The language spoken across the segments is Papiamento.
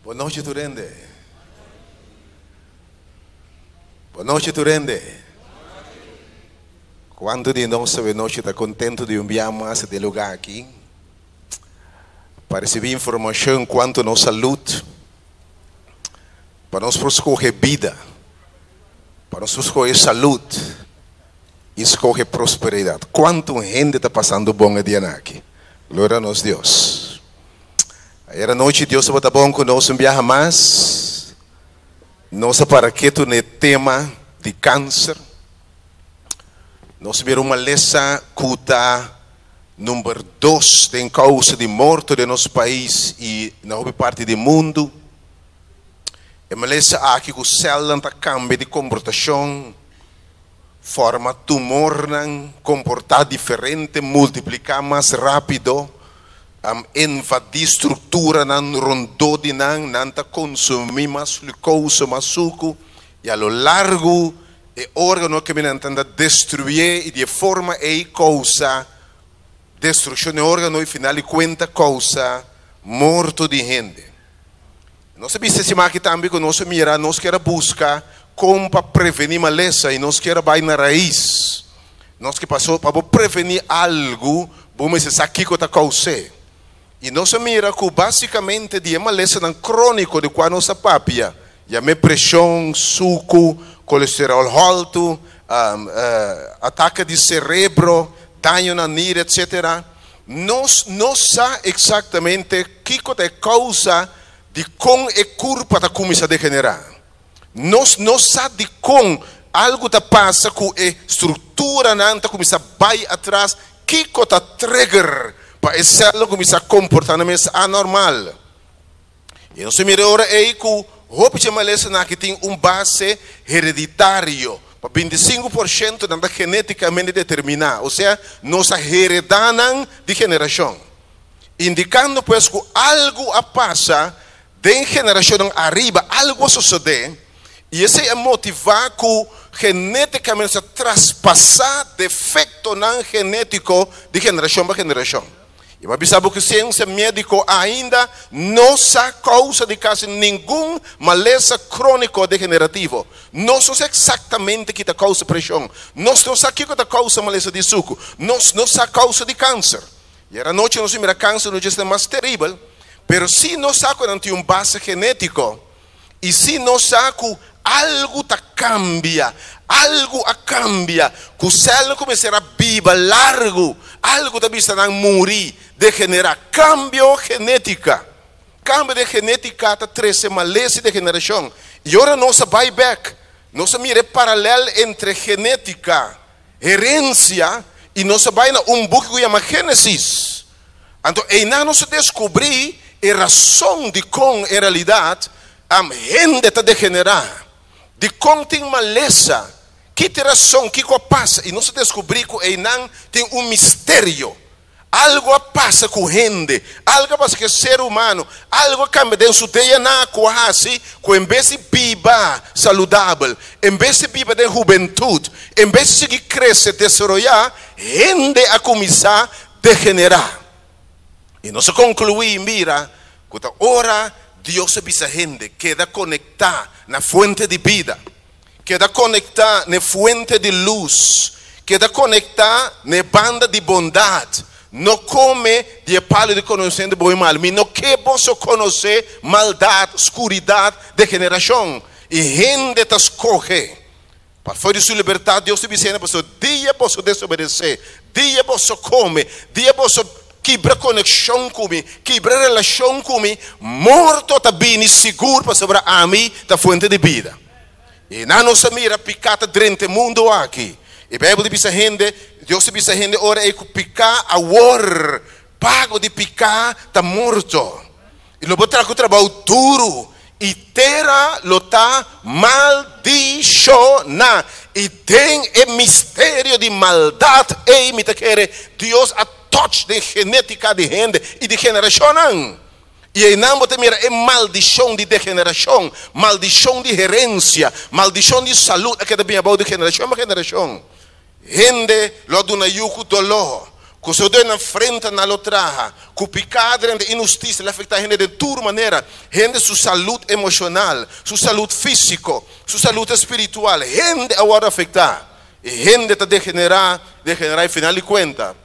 Bon nochi tur hende. Bon nochi tur hende. Kuantu di nos awe nochi ta kontentu di un bia mas den e lugá aki pa risibí informashon kuantu nos salud, pa nos por skohe bida, pa nos por skohe salud i skohe prosperidat. Kuantu hende ta pasando bon e dianan aki? Gloria a nos Dios. Ayer anochi Dios tabata bon ku nos un biaha mas. Nos a para ketu na e tema di kanser. Nos a mira un malesa ku ta number dos den kousa di morto den nos pais i na hopi parti di mundu. E malesa aki ku sèlnan ta kambia di komportashon, forma tumornan, komportá diferente, multipliká mas rápido, invadí strukturanan rondó di nan, nan ta konsumí mas glukosa, mas suku, i a lo largu e órgano ke nan ta destruyé i di e forma ei kousa destrukshon di e órgano i final di kuenta kousa morto di hende. Nos a bisa e siman aki tambe ku nos a mira nos kier a buska kon pa prevení malesa i nos kier a bai na rais. Nos ke paso pa bo prevení algu bo mester sa kiko ta kous'é. I nos a mira ku basikamente di e malesanan króniko di kua nos a papia, yam'é preshon, suku, kolesteròl hòltu, atake di serebro, daño na nir, etsetera, Nos no sa eksaktamente kiko ta e kousa dikon e kurpa ta kuminsá degenerá. Nos no sa dikon algu ta pasa ku e strukturanan ta kuminsá bai atras, kiko ta trigger pa e sèlnan kuminsá komportá nan mes anormal. I nos ta mira e ora ei ku hopi dje malesanan aki tin un base hereditario. Pa 25% nan ta genétikamente determiná, osea nos a heredá nan di generashon. Indikando pues ku algu a pasa den generashonnan ariba, algu a sosodé i esei a motivá ku genétikamente nos a traspasá defektonan genétiko di generashon pa generashon. I bo a bisa bo ku siensia médiko ainda no sa kousa di kasi ningun malesa króniko degenerativo. Nos no sa eksaktamente ki ta kousa preshon. Nos no sa kiko ta kousa malesa di suku. Nos no sa kousa di kanser. I era nochi nos a mira kanser no dje esnan mas teribel, pero si nos sa ku nan tin un base genétiko. I si nos sa ku algu ta kambia, algu a kambia, ku sèlnan ku mester a biba largu, algu ta bisa nan muri, degenerá. Kambio genétika. Kambio den genétika ta trese malesa i degenerashon. I ora nos a bai bèk, nos a mira e paralèl entre genétika, herensia, i nos a bai na un buki ku yama Génesis. Anto einan nos a deskubrí e rason dikon en realidat hende ta degenerá, dikon tin malesa, ki ta e rason, kiko a pasa. I nos a deskubrí ku einan tin un misterio. Algu a pasa ku hende, algu a pasa ku e ser humano, algu a kambia den su DNA ku a hasi ku en bes di biba saludabel, en bes di biba den hubentut, en bes di sigui krese, desaroyá, hende a kuminsá degenerá. I nos a konkluí, mira, ku ta ora Dios a bisa hende keda konektá na fuente di bida, keda konektá na e fuente di lus, keda konektá na e banda di bondat, no kome di e palu di konosementu di bon i malu. Mi no ke boso konosé maldat, skuridat, degenerashon. I hende ta skohe. Pa for di su libertat Dios ta bisa hende, Pasobra dia boso desobedesé, dia boso kome, dia boso kibra konekshon ku mi, kibra relashon ku mi, morto ta bini sigur pasobra ami ta fuente di bida. I nan nos a mira piká ta drenta e mundu aki. E Beibel ta bisa hende, Dios ta bisa hende ora ei ku piká awor, pago di piká ta morto. I lo bo traha ku trabou duru, i tera lo ta maldishoná. I den e misterio di maldat ei mi ta kere Dios a touch den genétika di hende i di generashonnan. I einan bo ta mira e maldishon di degenerashon, maldishon di herensia, maldishon di salud a keda bini abou di generashon pa generashon. Hende lo a duna yu ku doló. Ku su den nan frenta nan lo traha, ku piká drenta inhustisia lo afektá hende den tur manera, hende su salud emoshonal, su salud físiko, su salud espiritual, hende a wòrdu afektá. I hende ta degenerá, degenerá i final di kuenta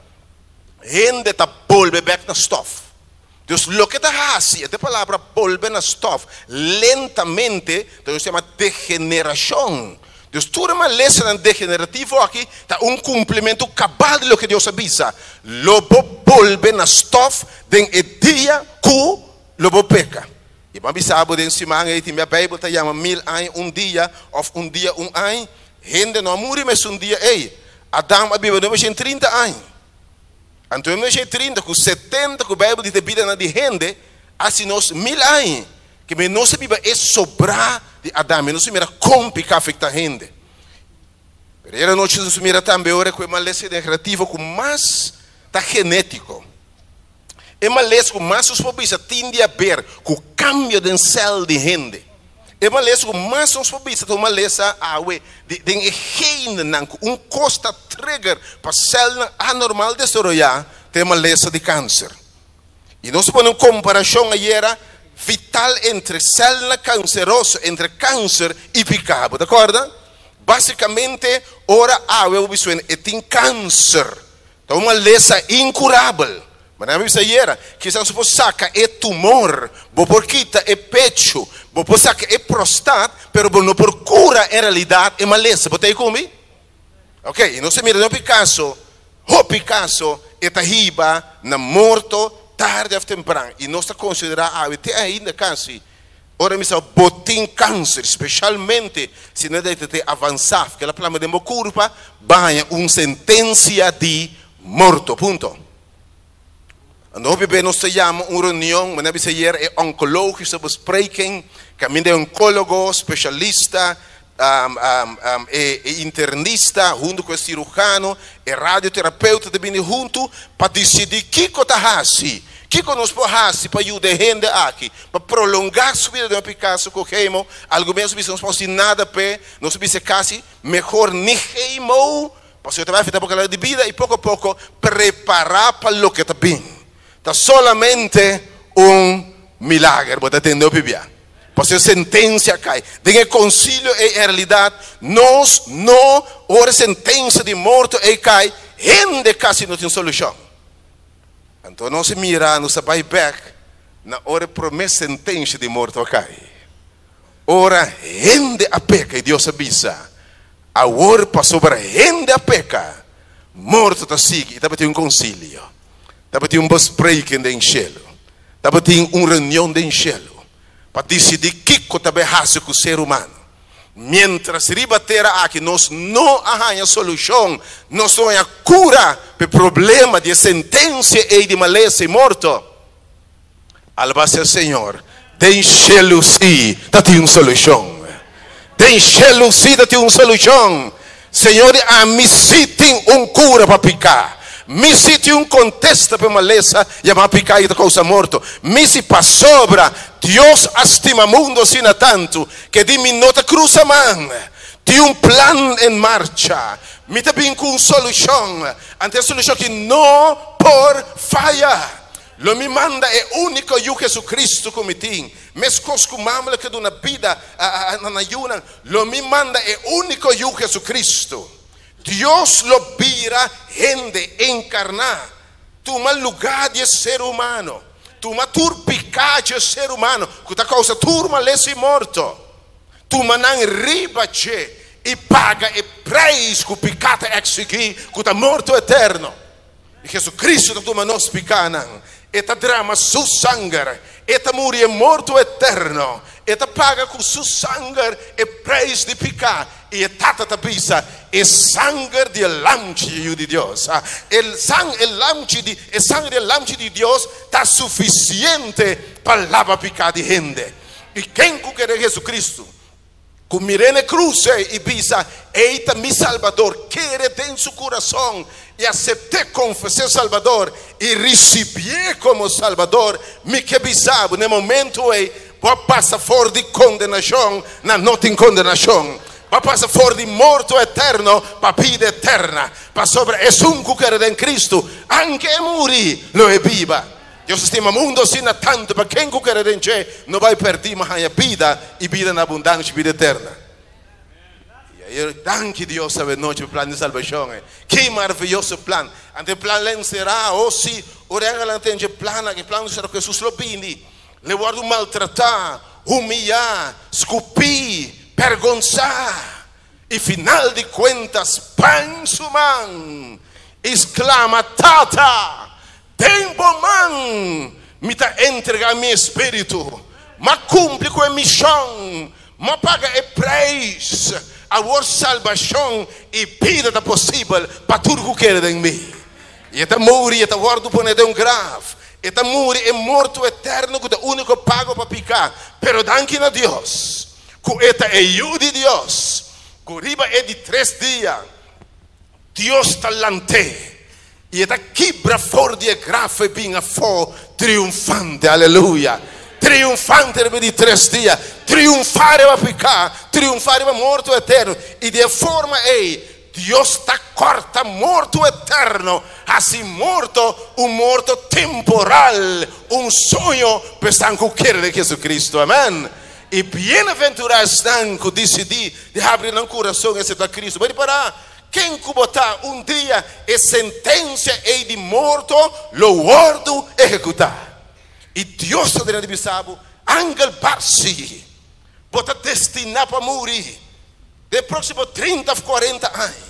hende ta bolbe bèk na stòf. Dus loke ta hasi, e palabra bolbe na stòf lentamente ta nos yama degenerashon. Dus tur e malesanan degenerativo aki ta un kumplimentu kabal di loke Dios a bisa, Lo bo bolbe na stòf den e dia ku lo bo peka. I bo a bisa bo den siman ei tin bia Beibel ta yama mil aña un dia òf un dia un aña. Hende no a muri mesun dia ei. Adam a biba 930 aña. Anto e 930 ku 70 ku Beibel di ta bidanan di hende, hasi nos mil aña. Ke men nos a biba e sobrá di Adam, e nos a mira kon piká afektá hende. Pero ayera nochi nos a mira tambe ora ku e malesa degenerativo ku mas ta genétiko. E malesa ku mas nos por bisa tin di aber ku kambio den sèl di hende. E malesa ku mas nos por bisa ta un malesa awe di den e genenan ku un kos ta trigger pa sèlnan anormal desaroyá ta e malesa di kanser. I nos pone un komparashon ayera vital entre sèlnan kanseroso, entre kanser i piká. Bo ta kòrda? Básikamente ora awe bo bisa e tin kanser, ta un malesa inkurabel. Manera mi bisa ayera, kisas bo por saka e tumor, bo por kita e pechu, bo por saka e prostat, pero bo no por kura en realidat e malesa. Bo ta ei ku mi? Ok, i nos a mira den hopi kaso, hopi kaso e ta hiba na morto tarde òf tempran. I nos ta konsiderá awe te ainda kasi ora mi sa bo tin kanser, speshalmente si no ta te avansá, ku el a plama den bo kurpa, baña un sentensia di morto. Punto. Anto hopi be nos ta yama un reunion, manera bisa ayer, e oncologische bespreking, kaminda e oncologo, specialista, e internista huntu ku e cirujano, e radioterapeuta ta bini huntu pa disidi kiko ta hasi, kiko nos por hasi pa yuda e hende aki, pa prolonga su bida. Den hopi kaso ku chemo, algun bes nos bisa nos por hasi nada p'e, nos bisa kasi mehor ni chemo. Pasobra ta bai afecta bo calidad di bida y poco a poco prepara pa loke ta bin. Ta solamente un milager, bo ta tende hopi bia. Pasobra e sentencia a cay. Den e concilio ey en realidad nos no, ora e sentencia di morto ey cay, hende casi no tin solucion. Anto nos a mira, nos a bay bek na ora e prome sentencia di morto a cay. Ora hende a peca y Dios a bisa, Awor pasobra hende a peka, morto ta sigui i tabatin un konsilio, tabatin un bespreking den shelu, tabatin un reunion den shelu pa disidí kiko ta bai hasi ku ser humano. Miéntras riba tera aki nos no a haña solushon, nos no haña kura pa e problema di e sentensia ei di malesa i morto, Alabá sea Señor, den shelu sí ta tin un solushon. Den shelu sí ta tin un solushon. Señor di ami sí tin un kura pa piká. Mi sí tin un kontesta pa e malesa yamá piká i ta kousa morto. Mi sí pasobra Dios a stima mundu asina tantu ke di mi no ta krusa man. Tin un plan en marcha. Mi ta bin ku un solushon. Anto e solushon aki no por faya. Lo mi manda e úniko Yu Jesucristo ku mi tin, meskos ku mama lo ke duna bida na nan yunan, lo mi manda e úniko Yu Jesucristo. Dios lo bira hende enkarná, tuma lugá di e ser humano, tuma tur piká dje ser humano ku ta kousa tur malesa i morto, tuma nan riba dje i paga e preis ku piká ta eksigí, ku ta morto eterno. I Jesucristo ta tuma nos pikánan, E ta drama Su sanger, E ta muri e morto eterno, E ta paga ku Su sanger e preis di piká, i e Tata ta bisa, E sanger di e Lamchi di Yu di Dios, e sang e Lamchi di e sanger di e Lamchi di Dios ta sufisiente pa laba piká di hende. I ken ku kere Jesucristo, Ku mir'é na e krus ei i bisa, Ei ta mi Salbador, kere den su kurason i asept'é, konfes'é Salbador i risibié komo Salbador, mi ke bisa bo, na e momentu ei bo a pasa for di kondenashon na no tin kondenashon. Bo a pasa for di morto eterno pa bida eterna, pasobra esun ku kere den Kristu, anke e muri, lo e biba. Dios a stima mundu asina tantu pa ken ku kere den dje no bai pèrdí, ma haña bida, i bida na abundansha, bida eterna. I ayer, danki Dios awe nochi pa e plan di salbashon ei. Ki maraviyoso plan! Anto e plan la enserá, o si, ora e angelnan tende e plan aki, e plan lo sera ku Hesus lo bini. L'e wòrdu maltratá, humiyá, skupí, bèrgonsá i final di kuentas pan su man i sklama, Tata, den bo man mi ta entregá mi espíritu. M'a kumpli ku e mishon, m'a paga e preis. Awor salbashon i bida ta posibel pa tur ku kere den mi. I e ta muri, e ta wòrdu poné den un graf. E ta muri e morto eterno ku ta úniko pago pa piká. Pero danki na Dios ku e ta e Yu di Dios, ku riba e di tres dia Dios ta lant'é i e ta kibra for di e graf e bin afó triunfante. Aleluya! Triunfante riba e di tres dia, triunfá riba piká, triunfá riba morto eterno. I di e forma ei Dios ta kòrta morto eterno, hasi morto un morto temporal, un soño pa esnan ku kere den Jesucristo. Amen. I bienaventurá esnan ku disidí di habri nan kurason i aseptá Cristo. Bo ripará ken ku bo ta, un dia e sentensia ei di morto lo wòrdu ehekutá. I Dios ta duna di bisa bo, Angel Barsi, bo ta destiná pa muri. Den próksimo 30 òf 40 aña.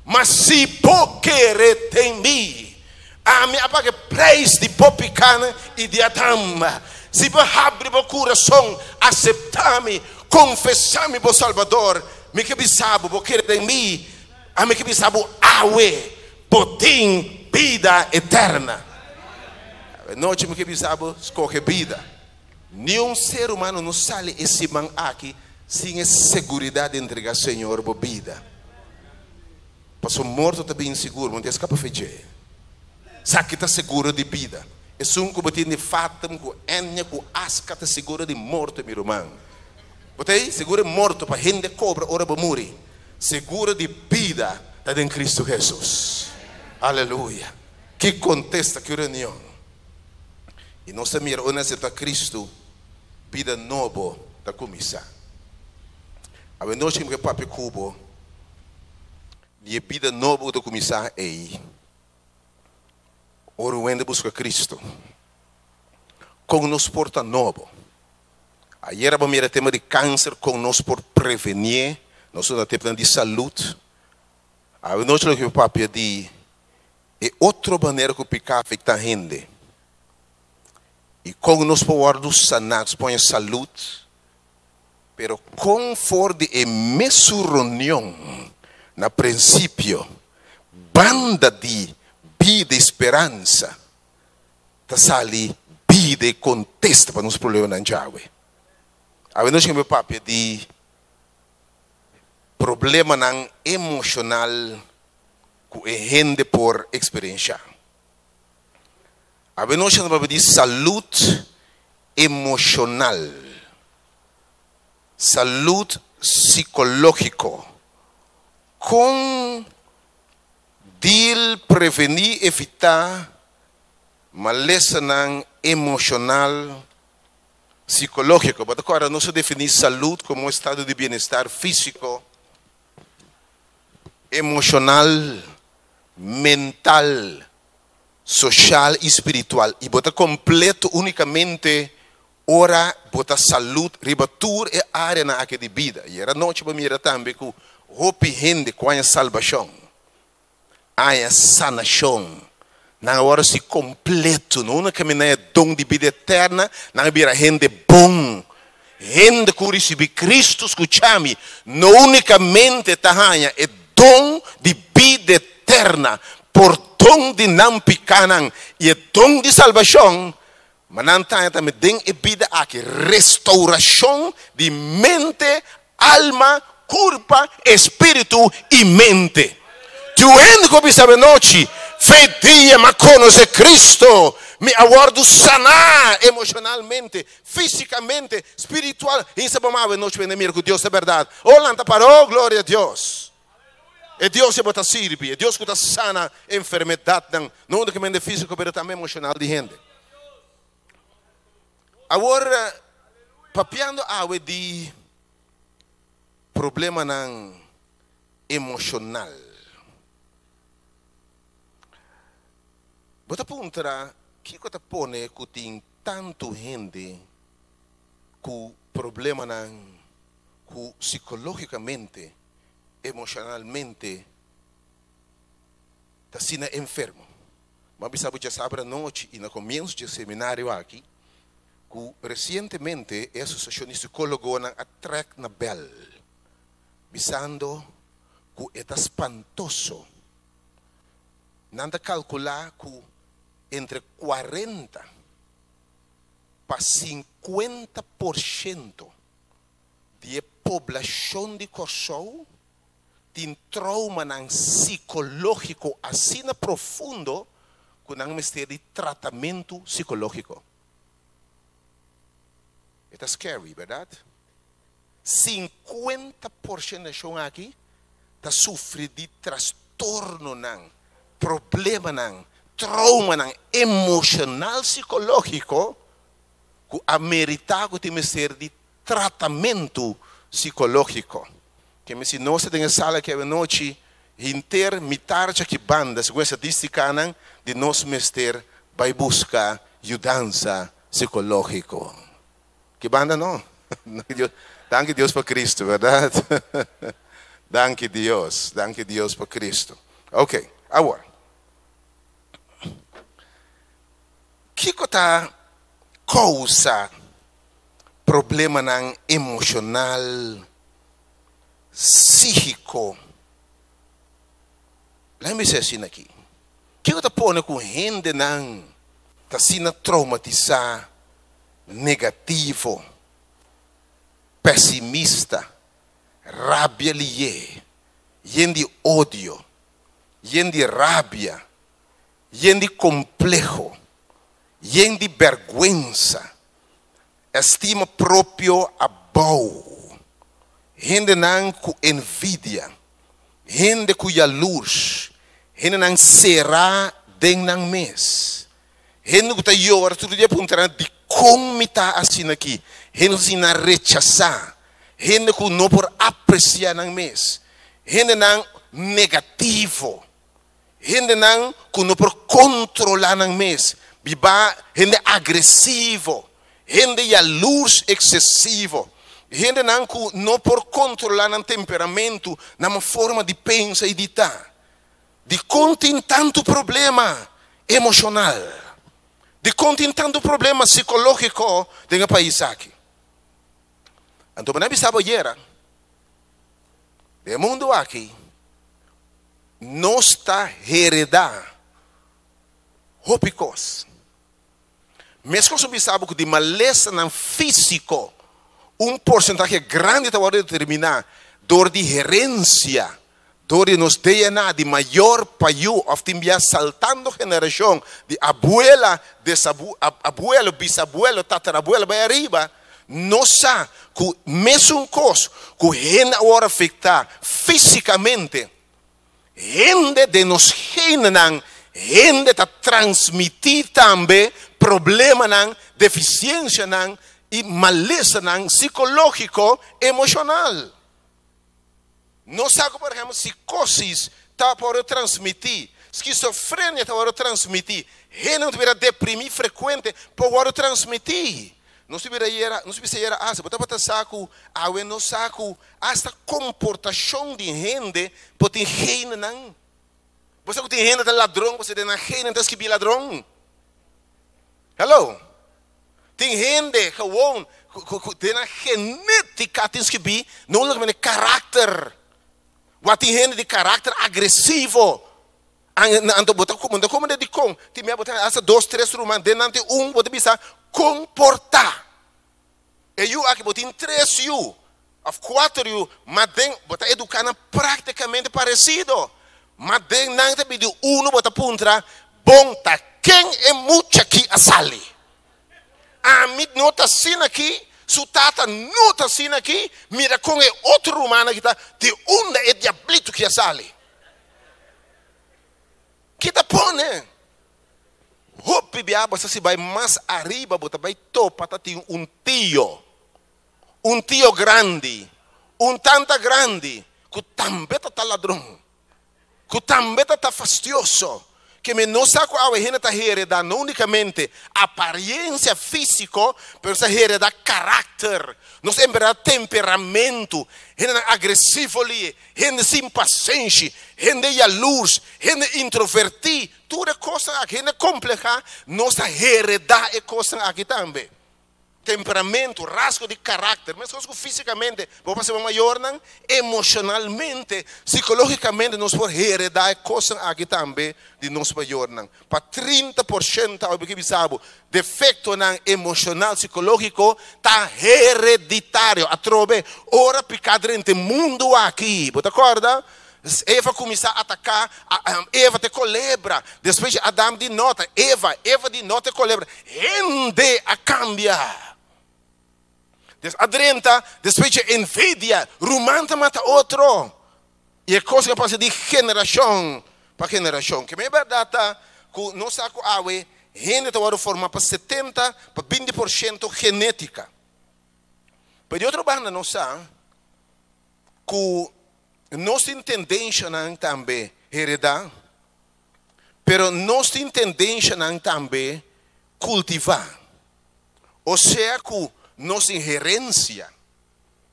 Ma si bo kere den mi, ami a paga e preis di bo pikánan i di Adam. Si bo habri bo kurason, aseptá mi, konfesá mi bo Salbador, mi ke bisa bo, bo kere den mi, ami ke bisa bo awe, bo tin bida eterna. Awe nochi mi ke bisa bo, skohe bida. Niun ser humano no sali e siman aki sin e seguridad di entrega Señor bo bida. Paso morto ta bin sigur, bo no ta escapa fe dje. Saki ta seguro di bida. Esun cu bo tin di Fatum cu Enya cu Aska ta seguro di morto, mi ruman. Bo ta ei? Seguro di morto pa hende cobra ora bo muri. Seguro di bida ta den Cristo Jesus. Aleluya. Ki contesta, ki reunion. I nos ta mira ora aseptá Kristu, bida nobo ta kuminsá. Awe nochi mi ke papia ku bo di e bida nobo ku ta kuminsá ei ora un hende buska Kristu. Kon nos por ta nobo? Ayera bo mira e tema di kanser, kon nos por prevenié, nos ta na tempunan di salud. Awe nochi lo ke papia di E otro manera ku piká afektá hende i kon nos por wòrdu saná, nos por haña salud, pero kon for di e mesun reunion na prinsipio, banda di bida i speransa, ta sali bida i kontesta pa nos problemanan djawe. Awe nos hende papia di problemanan emoshonal ku e hende por eksperenshá. Awe nochi nos papia di salud emoshonal, salud sikológiko. Kon deal, prevení, evitá malesanan emoshonal, sikológiko? Bo ta kòrda nos a definí salud komo un estado di bienestar físiko, emoshonal, mental, soshal i spiritual i bo ta kompleto únikamente ora bo ta salud riba tur e áreanan aki di bida. I era nochi bo mira tambe ku hopi hende ku haña salbashon, haña sanashon, nan a wòrdu si kompleto, no únikamente nan e don di bida eterna, nan a bira hende bon. Hende ku risibí Kristu, skucha mi, no únikamente ta haña e don di bida eterna, pordon di nan pikánan i e don di salbashon, ma nan ta haña tambe den e bida aki restourashon di mente, alma, kurpa, espíritu i mente. Tin un hende ku a bisa mi anochi, Fe dia mi a konosé Kristu. Mi a wòrdu saná emoshonalmente, físikamente, spiritual. Hinsa bo man awe nochi wende mira ku Dios ta bèrdat. Oh, lanta para, oh, gloria a Dios. E Dios e bo ta sirbi, e Dios ku ta sana enfermedatnan, no únikamente físiko pero tambe emoshonal di hende. Awor, papiando awe di problemanan emoshonal. Bo ta puntra kiko ta pone ku tin tantu hende ku problemanan ku sikológikamente, emoshonalmente ta asina enfermo. Bo a bisa bo djasabra anochi i na komienso dje seminario aki ku resientemente e asosiashon di sikólogonan a trèk na bèl bisando ku e ta spantoso. Nan ta kalkulá ku entre kuarenta pa sinkuenta porshento di e poblashon di Kòrsou tin troumanan sikológiko asina profundo ku nan mester di tratamentu sikológiko. E ta scary, bèrdat? 50% nashon aki ta sufri di trastornonan, problemanan, troumanan emoshonal sikológiko ku a meritá ku tin mester di tratamentu sikológiko. Ke mi si nos ta den e sala aki awenochi, hinter mitar djaki banda, segun e stadístikanan, di nos mester bai buska yudansa sikológiko. Ki banda no? Danki Dios pa Cristo, berdad? Danki Dios, danki Dios pa Cristo. Ok, awor. Kiko ta causa problemanan emocional, psíquico? Laat mi bisa asina aki. Kiko ta pone cu hendenan ta asina traumatisa? Negativo, pesimista, rabia lié, yen di odio, yen di rabia, yen di kompleho, yen di bèrgwensa, estima propio abou, hendenan ku envidia, hende ku yalurs, hendenan será den nan mes. Hende ku ta yora tur dia puntra nan, Dikon mi ta asina aki? Hende ku ta sinti nan rechasá, hende ku no por apresiá nan mes, hendenan negativo, hendenan ku no por kontrolá nan mes, biba hende agresivo, hende yalurs eksesivo, hendenan ku no por kontrolá nan temperamentu, nan forma di pensa i di ta. Dikon tin tantu problema emoshonal? Dikon tin tantu problema sikológiko den e pais aki? Anto bo na bisa bo ayera, den e mundu aki nos ta heredá hopi kos. Meskos bo bisa bo ku di malesanan físiko un porsentahe grandi ta wòrdu determiná dor di herensia, dor di nos DNA di mayor pa yu òf tin bia saltando generashon di abuela, abuelo, bisabuelo, tatarabuelo bai ariba, nos sa ku mesun kos ku hende a wòrdu afektá físikamente, Hende den nos genenan, hende ta transmití tambe problemanan, defisiensianan i malesanan sikológiko, emoshonal. Nos sa ku, por ehèmpel, sikosis ta por transmití, skisofrenia ta wòrdu transmití, hende ku ta bira deprimí frekuente por wòrdu transmití. Nos ta bira yera, nos bisa yera asa, bo tabata sa ku awe nos sa ku Asta komportashon di hende por tin genenan. Bo sa ku tin hende ta ladron pasobra den nan genen ta skibí ladron. Hello. Tin hende gewoon ku den nan genétika tin skibí no únikamente karakter. Wak tin hende di karakter agresivo. Anto bo ta komprende dikon. Tin bia bo ta hasta dos tres ruman den nan tin un bo ta bisa komportá. E yu aki bo tin tres yu of kuater yu, ma den bo ta eduká nan práktikamente paresido. Ma den nan ta bidi unu bo ta puntra, Bon, ta ken e mucha aki a sali? Ami no ta asina aki, su tata no ta asina aki, mira kon e otro rumannan aki ta, di unda e diablito aki a sali? Ki ta pone? Hopi bia bo sa si bai mas ariba bo ta bai topa ta tin un tio, un tio grandi, un tanta grandi ku tambe ta ta ladron, ku tambe ta ta fastioso. Ke mi no sa ku awe hende ta hereda no unikamente apariencia físiko, pero sa hereda karakter. Nos en berdad temperamentu, hendenan agresivo lie, hende sin pasenshi, hende yalurs, hende introvertí, tur e kosnan aki, hende komplehá, nos ta heredá e kosnan aki tambe. Temperamentu, rasgo di karakter, meskos ku físikamente bo por hasi bo mayornan, emoshonalmente, sikológikamente nos por heredá e kosnan aki tambe di nos mayornan. Pa 30% awe bo ke bisa bo, defektonan emoshonal, sikológiko ta hereditario. Atrobe, ora piká drenta e mundu aki, bo ta kòrda? Eva kuminsá ataká, Eva ta e kolebra, despues di Adam di no ta Eva, Eva di no ta e kolebra. Hende a kambia. Des a drenta, despues di envidia, ruman ta mata otro. I e kos a pasa di generashon pa generashon. Ke mi bèrdat ta ku nos sa ku awe hende ta wòrdu formá pa 70 pa 20% genétika. Pero di otro banda nos sa ku nos tin tendenshanan tambe heredá, pero nos tin tendenshanan tambe kultivá. Osea ku nos tin herensia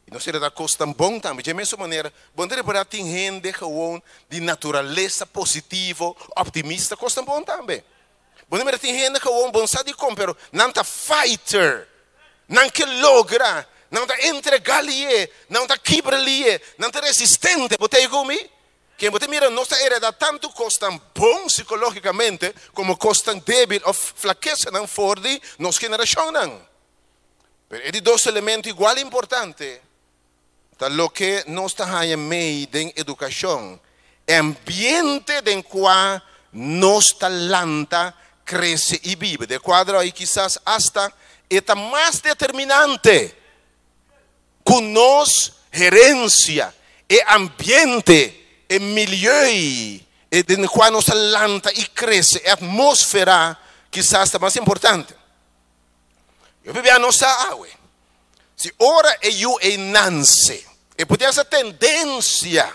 i nos heredá kosnan bon tambe. Dje mesun manera, bo no ta repará tin hende gewoon di naturalesa positivo, optimista, kosnan bon tambe. Bo no mira tin hende gewoon bon sa dikon, pero nan ta fighter, nan ke logra, nan ta entregá lié, nan ta kibra lié, nan ta resistente. Bo ta ei ku mi? Ken bo ta mira nos ta heredá tantu kosnan bon sikológikamente komo kosnan débil òf flakesanan for di nos generashonnan. Pero e di dos elemento igual importante ta loke nos ta haña mei den edukashon, e ambiente den kua nos ta lanta, krese i biba. Den e kuadro ei kisas asta e ta mas determinante ku nos herensia, e ambiente, e milieu den kua nos ta lanta i krese, e atmósfera kisas ta mas importante. Yo bibia no sa awe. Si ora e yu ei nanse, e por tin esa tendensia.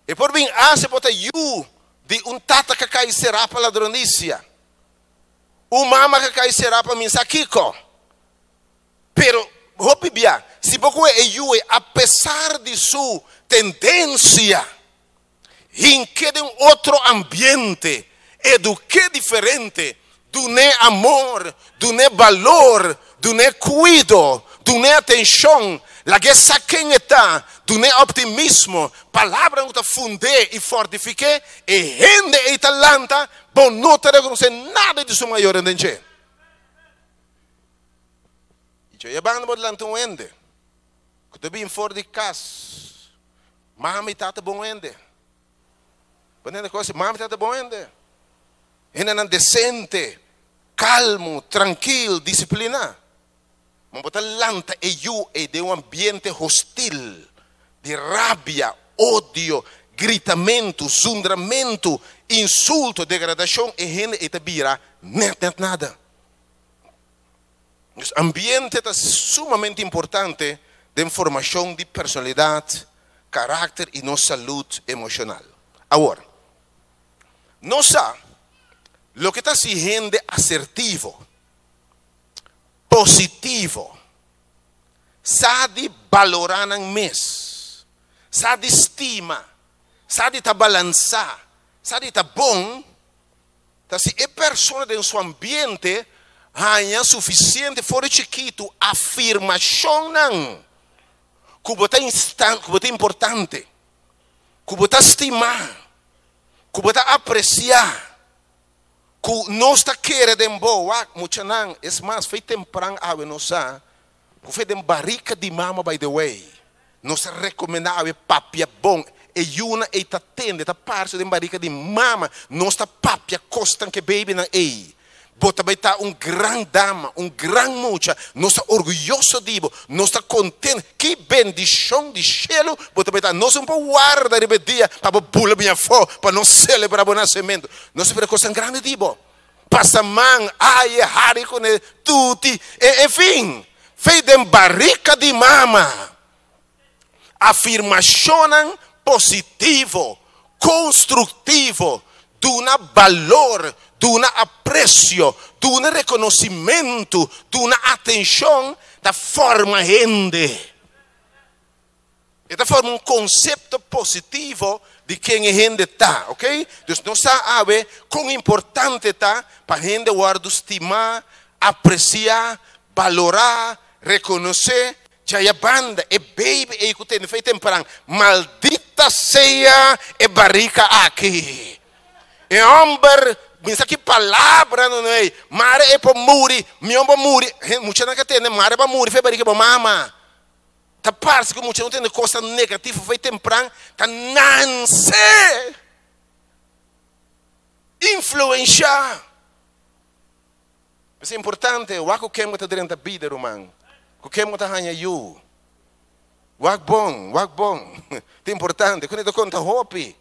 E por bin ase por ta yu di un tata ka kai será pa ladronisia. Un mama ka kai será pa minsa kiko. Pero hopi bia, si bo kohe e yu ei apesar di su tendensia, hink'é den otro ambiente, eduk'é diferente, dun'é amor, dun'é balor, dun'é kuido, dun'é atenshon, lag'é sa ken e ta, dun'é optimismo, palabranan ku ta fund'é i fortifik'é, e hende ei ta lanta, bo no ta rekonosé nada di su mayornan den dje. I dje banda bo ta lanta un hende ku ta bin for di kas. Mama i tata bon hende. Bo ntende kos? Mama i tata bon hende. Hendenan desente, kalmu, trankil, disipliná. Ma bo ta lanta e yu ei den un ambiente hostil, di rabia, odio, gritamentu, zundramentu, insulto, degradashon, e hende ei ta bira nèt nèt nada. Nos ambiente ta sumamente importante den formashon di personalidat, karakter i nos salud emoshonal. Awor, nos sa loke ta hasi hende asertivo, positivo, sa di balorá nan mes, sa di stima, sa di ta balansá, sa di ta bon, Ta si e persona den su ambiente haña sufisiente for di chikitu afirmashonnan ku bo ta ku bo ta importante, ku bo ta stimá, ku bo ta apresiá, ku nos ta kere den bo. Wak, muchanan, es mas, fei tempran awe nos sa ku fei den barika di mama, by the way, nos ta rekomendá awe papia bon. E yunan ei ta tende, ta parse den barika di mama. Nos ta papia kosnan ku e babynan ei. Bo ta bai ta un gran dama, un gran mucha. Nos ta orguyoso di bo. Nos ta kontent. Ki bendishon di shelu bo ta bai ta. Nos no por warda riba e dia pa bo bula bin afó pa nos selebrá bo nasementu. Nos ta spera kosnan grandi di bo. Pasa man, aye, hari kuné, tuti, en fin. Fei den barika di mama. Afirmashonnan positivo, konstruktivo, duna balor, duna apresio, duna rekonosimentu, duna atenshon, ta forma hende. E ta forma un konsepto positivo di ken e hende ta, ok? Dus nos sa awe kon importante ta pa hende wòrdu stimá, apresiá, balorá, rekonosé. Djaya banda e baby ei ku tene fe tempran, maldita sea e barika aki. E homber bisa ki palabra no ei, mare e por muri, mi homber muri, muchanan ka tende mare ba muri fe barika bo mama. Ta parse ku mucha no tende kosnan negativo fe tempran, ta nanse influensha. P'esei importante wak ku ken bo ta drenta bida, ruman, ku ken bo ta haña yu. Wak bon, wak bon. Ta importante. Ku ta konta hopi.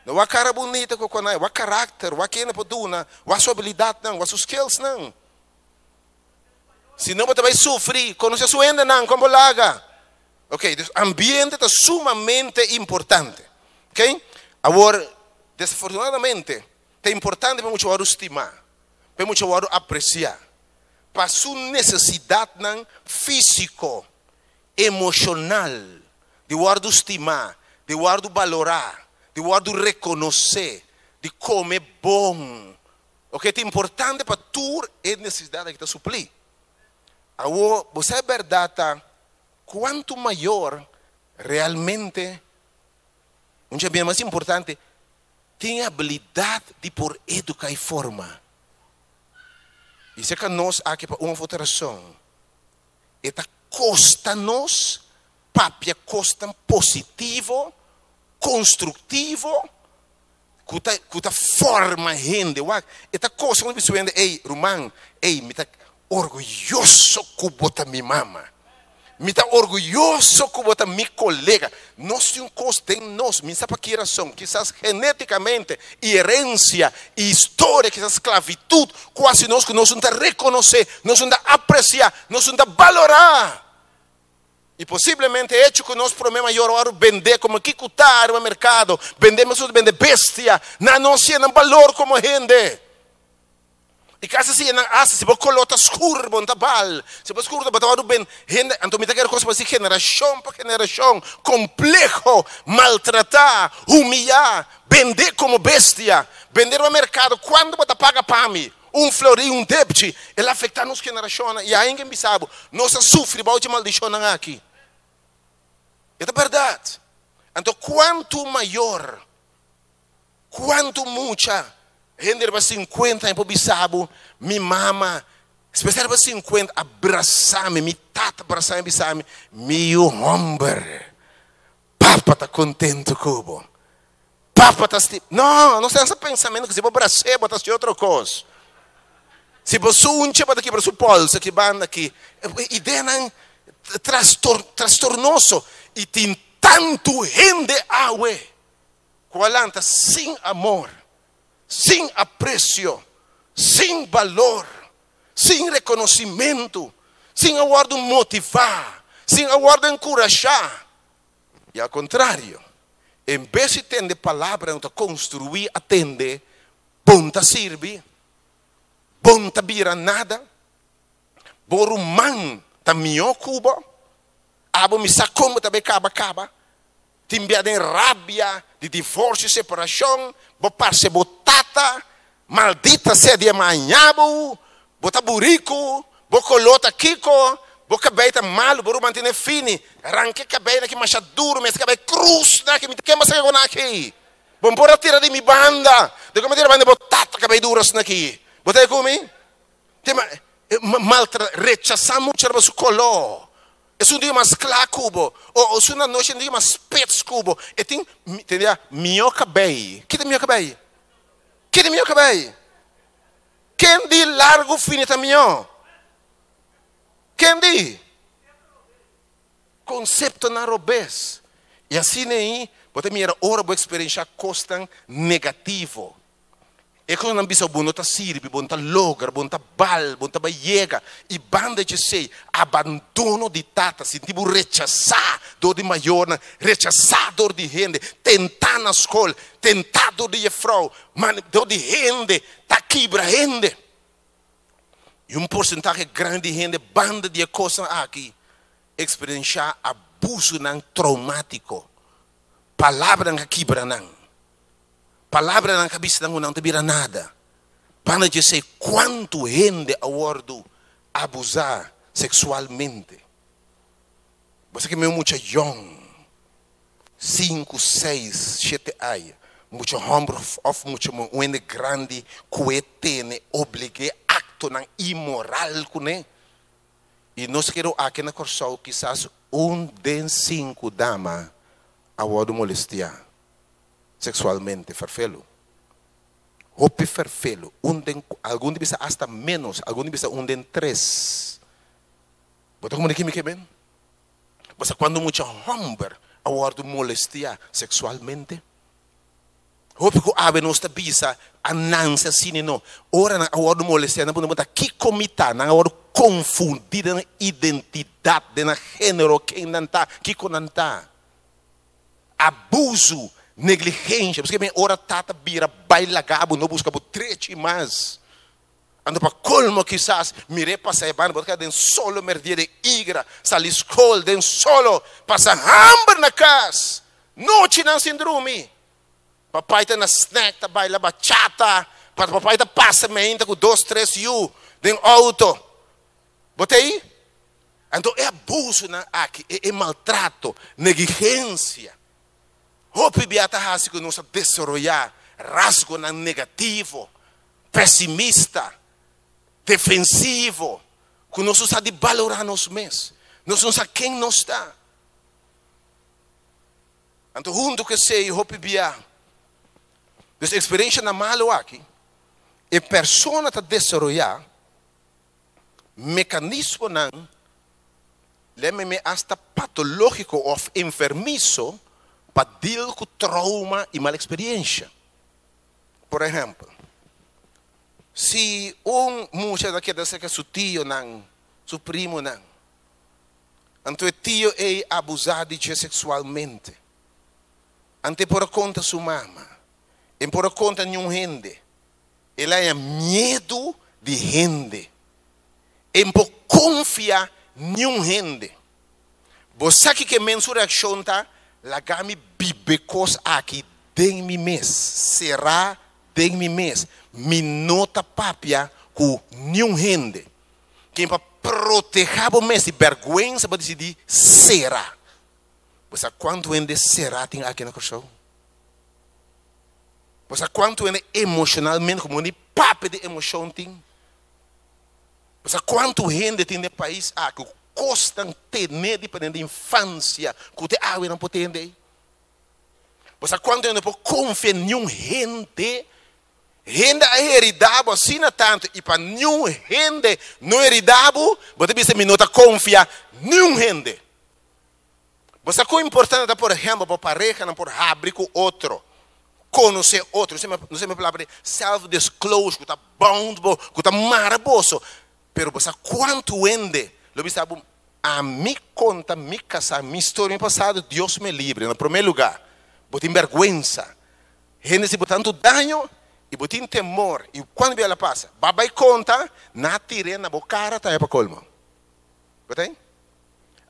No wak kara bunita ku konai, wak karakter, wak kende por duna, wak su abilidatnan, wak su skillsnan. Si no bo ta bai sufri, konosé su hendenan, kon bo laga. Ok, dus ambiente ta sumamente importante. Ok, awor desafortunadamente ta importante pa mucha wòrdu stimá. pa e mucha wòrdu apresiá pa su nesesidatnan físiko, emoshonal, di wòrdu stimá, di wòrdu balorá, di wòrdu rekonosé, di kome bon. Oke, ta importante pa tur e nesesidat aki ta suplí. Awor, bo sa e bèrdat ta kuantu mayor realmente, un dje bia mas importante, Tin e abilidat di por eduká i forma. I serka nos aki pa un òf otro rason e ta kosta nos papia kosnan positivo, konstruktivo, ku ta ku ta forma hende. Wak, e ta kosta nos bisa hende, ey ruman, ey mi ta orguyoso ku bo ta mi mama. Mi ta orguyoso ku bo ta mi kolega. Nos tin un kos den nos, mi sa pa ki rason, kisas genétikamente i herensia i historia, kisas sklavitut ku hasi nos ku nos no ta rekonosé, nos no ta apresiá, nos no ta balorá. I posiblemente e echo ku nos promé mayor a wòrdu bendé komo kikutá riba merkado, bendé meskos ku bende bestia, nan no hasié nan balor komo hende. I kasi si nan hasi, si bo koló ta skur, bo no ta bal. Si bo skur, bo ta wòrdu ben hende. Anto mi ta kere kos pa si generashon pa generashon, kompleho, maltratá, humiyá, bendé komo bestia, bendé riba merkado. Kuantu bo ta paga pa mi? Un florin, un depchi. El a afektá nos generashonnan. I ainda mi bisa bo, nos a sufri bou dje maldishonnan aki. E ta bèrdat. Anto kuantu mayor. Cuanto mucha hende riba 50 aña por bisa bo, mi mama, especial riba 50, a brasa mi, mi tata brasa mi, bisa mi, mi yu homber, papa ta contento cu bo, papa ta sti-. No, nos ten esa pensamento cu si bo bras'é bo ta haci otro cos. Si bo sunche bo ta kibra su polsa aki banda aki. Ideanan trastornoso y tin tanto hende awe. Ku a lanta sin amor, sin apresio, sin balor, sin rekonosimentu, sin a wòrdu motivá, sin a wòrdu enkurashá. I al kontrario, en bes di tende palabranan ku ta konstruí, a tende, Bon ta sirbi, bon ta bira nada, bo ruman ta mihó ku bo, abo mi sa kon bo ta bai kaba kaba. Tin bia den rabia di divorcio y separacion, bo parce bo tata, maldita sea di e maña bo, bo ta burico, bo color ta kico, bo cabey ta malo, bo ruman tene fini, ranca e cabey na ki masha duro, mester cabey cruz na ki, mi ta kema sa con aki, bo no por a tira di mi banda, de con mi tira banda bo tata cabey duro asina aki, bo ta cu mi? Tin maltrata, rechasa mucha riba su color. Esun tin mas kla ku bo. O esun anochi tin mas spets ku bo. E tin, tende, mihó kabei. Ki ta mihó kabei? Ki ta mihó kabei? Ken di largu fini ta mihó? Ken di? Konseptonan robes. I asina ei bo ta mira ora bo eksperenshá kosnan negativo. E kosnan bisa bo no ta sirbi, bo no ta logra, bo no ta bal, bo no ta bai yega. I banda djesei, abandono di tata, sinti bo rechasá dor di mayornan, rechasá dor di hende, tentá na skol, tentá dor di jefrou, dor di hende, ta kibra hende. I un porsentahe grandi di hende banda di e kosnan aki eksperenshá abusunan troumátiko, palabranan ka kibra nan, palabranan ka bisa nan ku nan ta bira nada. Banda di esei, kuantu hende a wòrdu abusá seksualmente? Bo sa ke mi un mucha yòn, sinku, seis, shete aña, mucha hòmber òf mucha muhé, un hende grandi ku e tene oblig'é aktonan imoral kuné. I nos kere aki na Kòrsou kisas un den sinku dama a wòrdu molestiá seksualmente, ferfelu. Hopi ferfelu, un den, algun ta bisa asta ménos, algun ta bisa un den tres. Bo ta komunika mi ke ben? Bo sa kuantu mucha hòmber a wòrdu molestiá seksualmente? Hopi ku awe nos ta bisa a nanse asina no. Ora nan a wòrdu molestiá, nan puntra, Kiko mi ta? Nan a wòrdu konfundí den nan identidat, den nan género, ken nan ta, kiko nan ta. Abusu, negligensha. Pasobra mi ora tata bira bai laga bo, no buska bo drechi mas. Anto pa colmo kisas mir'é pasa e banda, bo ta keda den solo merdia den igra, sali skol den solo, pasa hamber na kas, nochinan sin drumi. Papai ta na snack ta baila bachata, pa papai ta pasa meinta ku dos tres yu den auto. Bo ta ei? Anto e abusonan aki, e maltrato, negligencia, hopi bia ta hasi ku nos a desaroyá rasgonan negativo. Pesimista, defensivo, ku nos no sa di balorá nos mes, nos no sa ken nos ta. Anto huntu ku esei hopi bia, dus eksperenshanan malu aki, e persona ta desaroyá mekanismonan, lèmeme asta patológiko òf enfermiso pa deal ku trouma i mal eksperiensha. Por ehèmpel, si un mucha ta keda serka su tionan, su primonan, anto e tio ei abusá di dje seksualmente, anto e por a konta su mama, e por a konta niun hende, el a haña miedu di hende, e no por konfia niun hende. Bo sa kiko e men su reakshon ta? Laga mi biba e kos aki den mi mes, será den mi mes. Mi no ta papia ku niun hende. Ken pa protehá bo mes di bèrgwensa bo a disidí sera. Bo sa kuantu hende será tin aki na Kòrsou? Bo sa kuantu hende emoshonalmente ku bo no ni papia di emoshon tin? Bo sa kuantu hende tin den pais aki ku kosnan tene di p'e den infansia ku te awe nan por tende ei? Bo sa kuantu hende no por konfia niun hende? Hende a heridá bo asina tantu i pa niun hende no heridá bo, bo ta bisa mi no ta konfia niun hende. Bo sa kon importante ta por ehèmpel pa parehanan por habri ku otro, konosé otro. Nos a papia di self disclosure ku ta bound bo, ku ta mara boso. Pero bo sa kuantu hende lo bisa bo, ami konta mi kasá, mi storia, mi pasado, Dios me libre. Na promé lugá, bo tin bèrgwensa. Hende si bo tantu daño i bo tin temor i kuantu bia lo pasa, ba bai konta, nan a tir'é na bo kara tambe pa kolmo. Bo ta ei?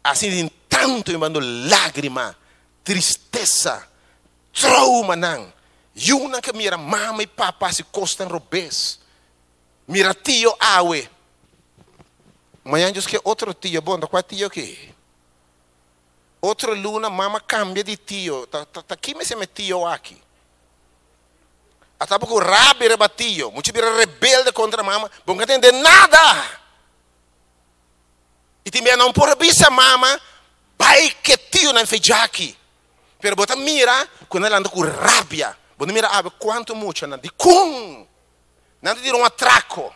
Asina tin tantu mi bando lágrima, tristesa, traumanan. Yunan ke mira mama i papa hasi kosnan robes. Mira tio awe. Mañan djos ke otro tio. Bon, ta kua tio aki? Otro luna mama kambia di tio. Ta ta ki mester mi tio aki? A taba ku rabia riba tio. Mucha bira rebelde kontra mama. Bo no ka tende nada! I tin. tin bia nan por bisa mama bai ke tio nan fe djaki. Pero bo ta mira ku nan lanta ku rabia. Bo no mira awe kuantu muchanan dikon nan ta tira un atrako,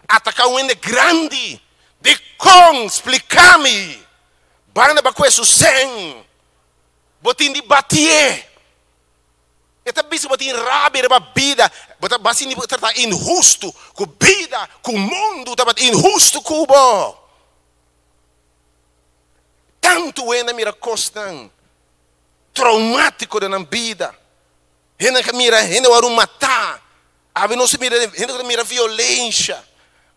ataka un hende grandi. Dikon? Splika mi. Banda ba kue su sèn. Bo tin di batié. E ta bisa bo tin rabia riba bida. Bo ta ba sinti bo ta inhustu ku bida, ku mundu tabata inhustu ku bo. Tantu hende a mira kosnan traumátiko den nan bida. Hende a mira hende wòrdu matá. Awe nos ta mira hende ku ta mira violensha.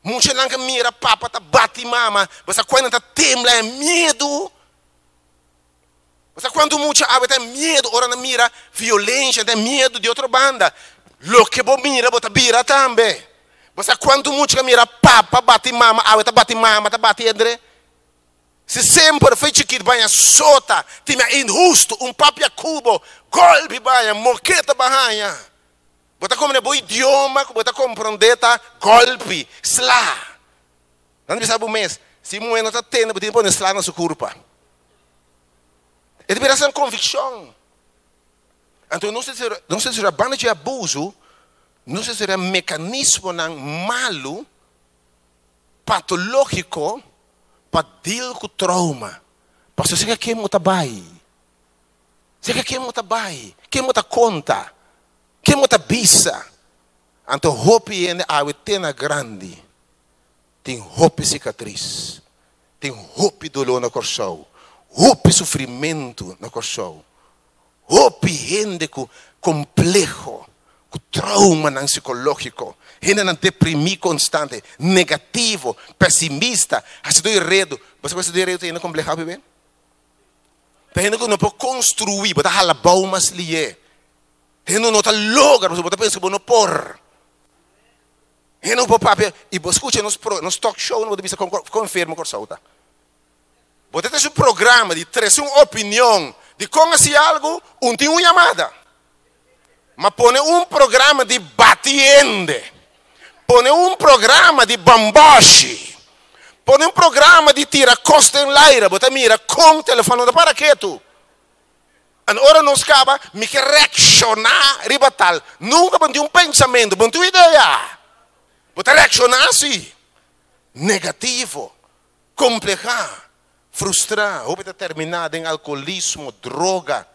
Muchanan ku mira papa ta bati mama. Bo sa kua nan ta tembla e miedu. Bo sa kuantu mucha awe ta miedu ora nan mira violensha, ta miedu di otro banda. Loke bo mira bo ta bira tambe. Bo sa kuantu mucha ka mira papa bati mama awe ta bati mama ta bati entre. Si semper foi chikit baña sota tin a inhustu un papia kubo golpi baña moketa ba haña. Bo ta komprende bo idioma ku bo ta komprende ta golpi, sla. Nan ta bisa bo mes, si muhé no ta tende bo tin pone sla na su kurpa. E ta bira san konvikshon. Anto nos ta sera banda dje abuso, nos ta sera mekanismonan malu, patológiko pa deal ku trauma. Pasobra seka ken bo ta bai? Seka ken bo ta bai? Ken bo ta konta? Ken bo ta bisa? Anto hopi hende awe te na grandi tin hopi sikatris, tin hopi doló na Kòrsou, hopi sufrimentu na Kòrsou, hopi hende ku kompleho, ku traumanan sikológiko, hendenan deprimí konstante, negativo, pesimista, hasidó di redu. Bo sa ku hasidó di redu ta hende komplehá hopi be? Ta hende ku no por konstruí, bo ta hala bou mas lié. Hende no ta logra pasobra bo ta pensa ku bo no por. Hende no por papia i bo skucha nos pro nos talk show bo ta bisa kon kon enfermo Kòrsou ta. Bo ta trese un programa di trese un opinion di kon hasi algu un tin un yamada. Ma pone un programa di bati hende, pone un programa di bòmbòshi, pone un programa di tira kos den laira bo ta mira kon telefòn no ta para ketu. Anto ora nos kaba, mi ke reakshoná riba tal. Nunka bo no tin un pensamentu, bo no tin un idea. Bo ta reakshoná si. Negativo, komplehá, frustrá. Hopi ta terminá den alkoholismo, droga,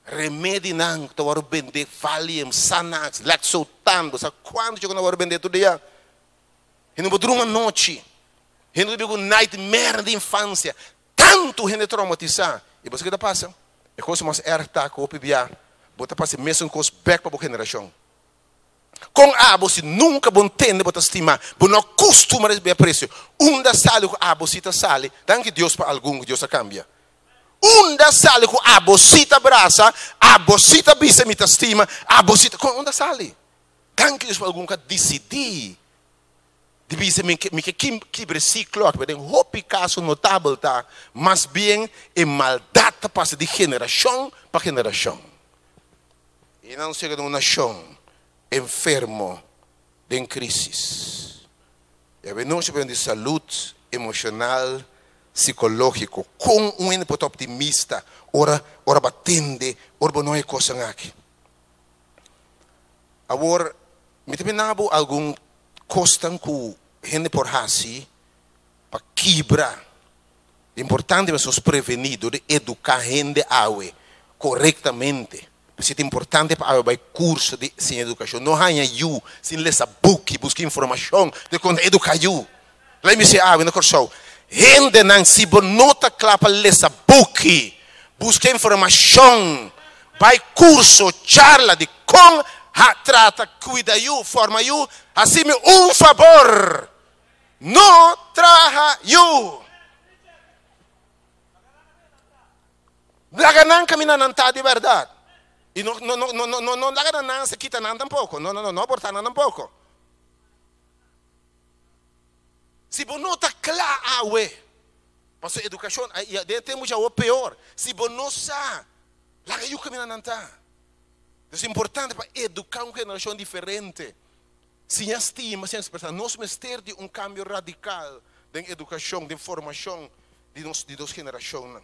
remedinan ku ta wòrdu bendé, Valium, Xanax, Lexotan, bo sa kuantu dje ku nan wòrdu bendé tur dia. Hende bo drumi anochi. Hende ta biba ku nightmare di infansia. Tantu hende traumatisá. I bo sa ke ta pasa? E kos mas erg ta ku hopi bia bo ta pasa e mesun kos bèk pa bo generashon. Kon abo si nunka bo ntende bo ta stima, bo no a kustuma risibi apresio? Unda sali ku abo si ta sali? Danki Dios pa algun ku Dios a kambia. Unda sali ku abo si ta brasa, abo si ta bisa mi ta stima, abo si ta. Kon unda sali? Danki Dios pa algun ku a disidí Di bisa mi ke mi ke kibra e siklo aki, pero den hopi kaso notabel ta mas bien e maldat ta pasa di generashon pa generashon. I nan sega den un nashon enfermo den krisis. I awe nochi por di salud emoshonal, sikológiko. Kon un hende por ta optimista ora ora bo a tende, ora bo no e kosnan aki? Awor mi ta bina bo algun kosnan ku hende por hasi pa kibra. Importante pa nos prevení dor di eduká hende awe korektamente. P'esei ta importante pa awe bai kurso di siña edukashon. No haña yu sin lesa buki, buska informashon di kon ta eduká yu. Lei mi si awe na Kòrsou, hendenan si bo no ta kla pa lesa buki, buska informashon, bai kurso, charla di kon ha trata kuida yu, forma yu, hasi mi un fabor, no traha yu. Laga nan kaminda nan ta di bèrdat. I no no no no no no laga nan nanse kita nan tampoko. No no no no abortá nan tampoko. Si bo no ta kla awe, pasobra edukashon den e tempu djawe peor, si bo no sa, laga yu kaminda nan ta. Entonces importante pa eduká un generashon diferente, siña stima, siña ekspresá. Nos mester di un kambio radikal. den edukashon, den formashon di nos di nos generashonnan.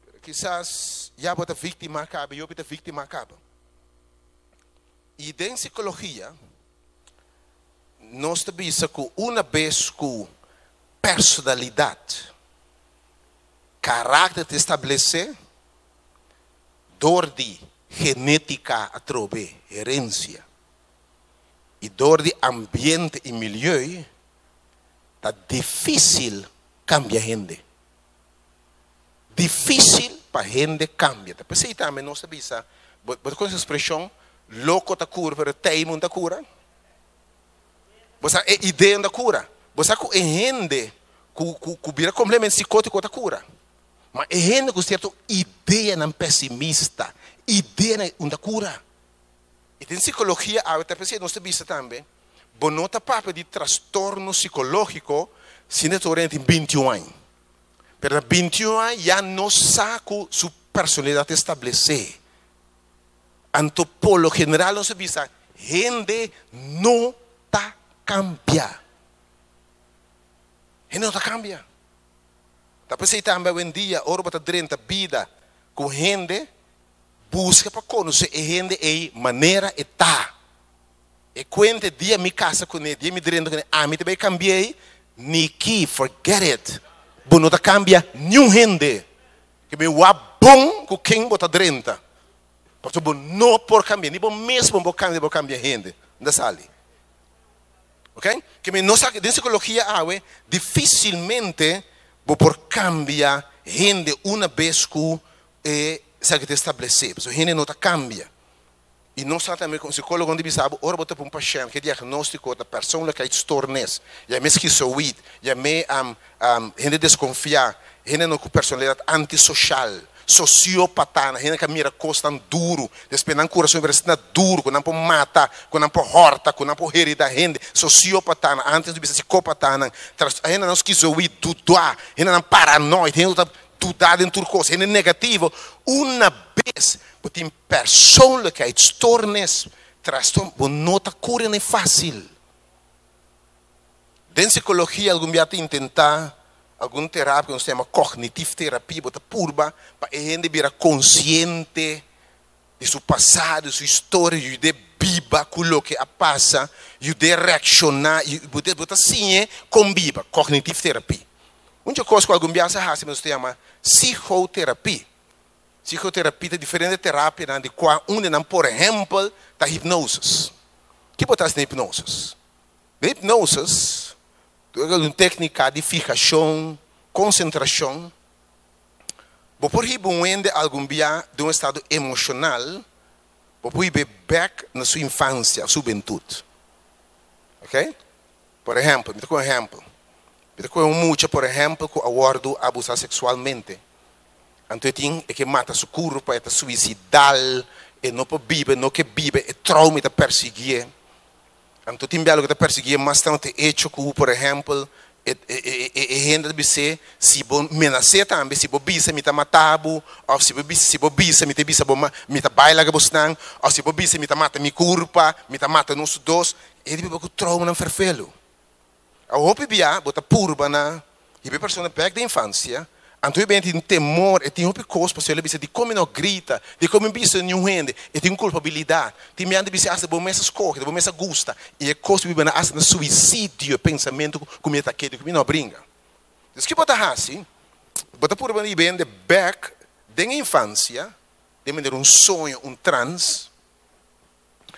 Pero kisas ya bo ta víktima kaba, yopi ta víktima kaba. I den sikologia nos ta bisa ku una bes ku personalidat, karakter ta establesé dor di genétika atrobe, herensia, i dor di ambiente i milieu, ta difísil kambia hende. Difísil pa hende kambia. Ta p'esei tambe nos ta bisa, bo ta konosé ekspreshon, loko ta kura pero teimu no ta kura? Bo sa e idea no ta kura. Bo sa ku e hende ku ku bira kompletamente sikótiko ta kura. Ma e hende ku sierto ideanan pesimista, ideanan no ta kura. I den sikologia awe ta p'esei nos ta bisa tambe, bo no ta papia di trastorno sikológiko si no ta ora tin bintiun aña. Pero na bintiun aña ya no sa ku su personalidat ta establesé. Anto por lo general nos ta bisa hende no ta kambia. Hende no ta kambia. Ta p'esei tambe awendia ora bo ta drenta bida ku hende, buska pa konosé e hende ei manera e ta. E kuente dia mi kasa kuné, dia mi drenta kuné, ami ta bai kambi'é? Niki, forget it. Bo no ta kambia niun hende. Ke mi wak bon ku ken bo ta drenta. Pasobra bo no por kambia, ni bo mes bo kambia, bo kambia hende. No ta sali. Ok? Ke mi no sa, den sikologia awe, difisilmente bo por kambia hende una bes ku e esaki ta establesé. Pasobra hende no ta kambia. I nos sa tambe ku un sikólogo di bisa bo ora bo ta pa un pashènt ku e diagnóstiko ta persoonlijkheidsstoornis, yam'é skizoïd, yam'é hende deskonfiá, hende no ku personalidat antisosial, sosiópata, hende ku a mira kosnan duru, despues nan kurason bira asina duru ku nan por mata, ku nan por hòrta, ku nan por heridá hende, sosiópatanan, ántes nos bisa sikópatanan, hendenan skizoïd, dudá, hendenan paranoid, hende ku ta dudá den tur kos, hende negativo, una bes bo tin Persoonlijkheidsstoornis, trastorno, bo no ta cura ni facil. Den psicologia algun bia ta intenta algun terapia cu nos ta yama cognitief therapie, bo ta purba pa e hende bira consciente di su pasado, di su historia, yud'e biba cu loke a pasa, yud'e reacciona, bo ta siñ'e con biba, cognitief therapie. Un dje cos cu algun bia sa haci nos ta yama psicoterapie. Psicoterapia ta diferente terapianan di cua un di nan por ehempel ta hipnosis. Ki bo ta haci den hipnosis? Den hipnosis ta un tecnica di fijacion, concentracion. Bo por hiba un hende algun bia den un estado emocional, bo por hib'e bek na su infancia of su hubentud. Ok? Por ehempel, mi ta coge un ehempel. Mi ta coge un mucha por ehempel cu a wordo abusa sexualmente. Anto e tin e ke mata su kurpa, e ta suisidal, e no por biba, e no ke biba, e trauma ta persiguié. Anto tin bia loke ta persiguié mas tantu e echo ku, por ehèmpel, e e hende ta bis'é, si bo menas'é tambe, si bo bisa mi ta mata bo, òf si bo bisa si bo bisa mi ta bisa bo mi ta bai laga bosnan, òf si bo bisa mi ta mata mi kurpa, mi ta mata nos dos, e ta biba ku traumanan ferfelu. A hopi bia bo ta purba na hiba e persona bek den infansia, anto e bende tin temor, e tin hopi kos pasobra el a bisa dikon mi no grita, dikon mi bisa niun hende, e tin kulpabilidat, tin bia nan ta bisa asta bo mes a skohe, bo mes a gusta, i e kos biba nan asta na suisidio, e pensamentu ku mi ta kere ku mi no a bringa. Dus ki bo ta hasi? Bo ta purba na hiba e hende bek den e infansia, den manera un soño, un trans.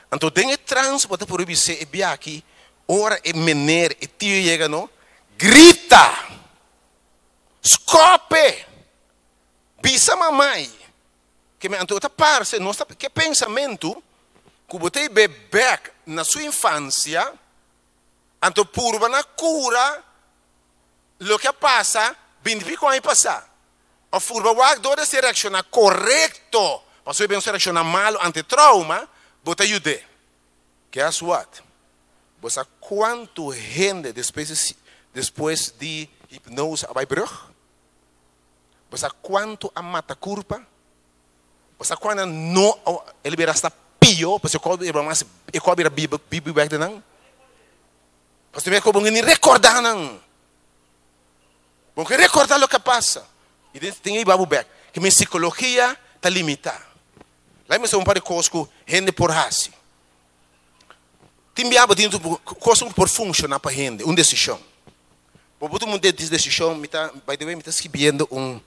Anto den e trans bo ta por bis'é e biachi ora e meneer, e tio yega no, grita! Skope! Bisa mamai! Ke me anto ta parse nos ta ke pensamentu ku bo ta hib'é bek na su infansia, anto purba na kura loke a pasa binti piko aña pasá. Òf purba wak dor di esei reakshoná korekto, pasobra e ben reakshoná malu ante trauma, bo ta yud'é. Guess what? Bo sa kuantu hende despues di despues di hipnose a bai brug? Bo sa kuantu a mata kurpa? Bo sa kuantu no a bira hasta pio, pasobra e kos a mas e kos a bira biba biba bek den nan? Pasobra e kos bo no ni rekordá nan. Bo ke rekordá loke a pasa. I den tin ei babu bèk. Ke mi sikologia ta limitá. Laat mi sa un par di kos ku hende por hasi. Tin bia bo tin kos ku por funshoná pa hende, un desishon. Bo por tuma un desishon, mi ta, by the way, mi ta skibiendo un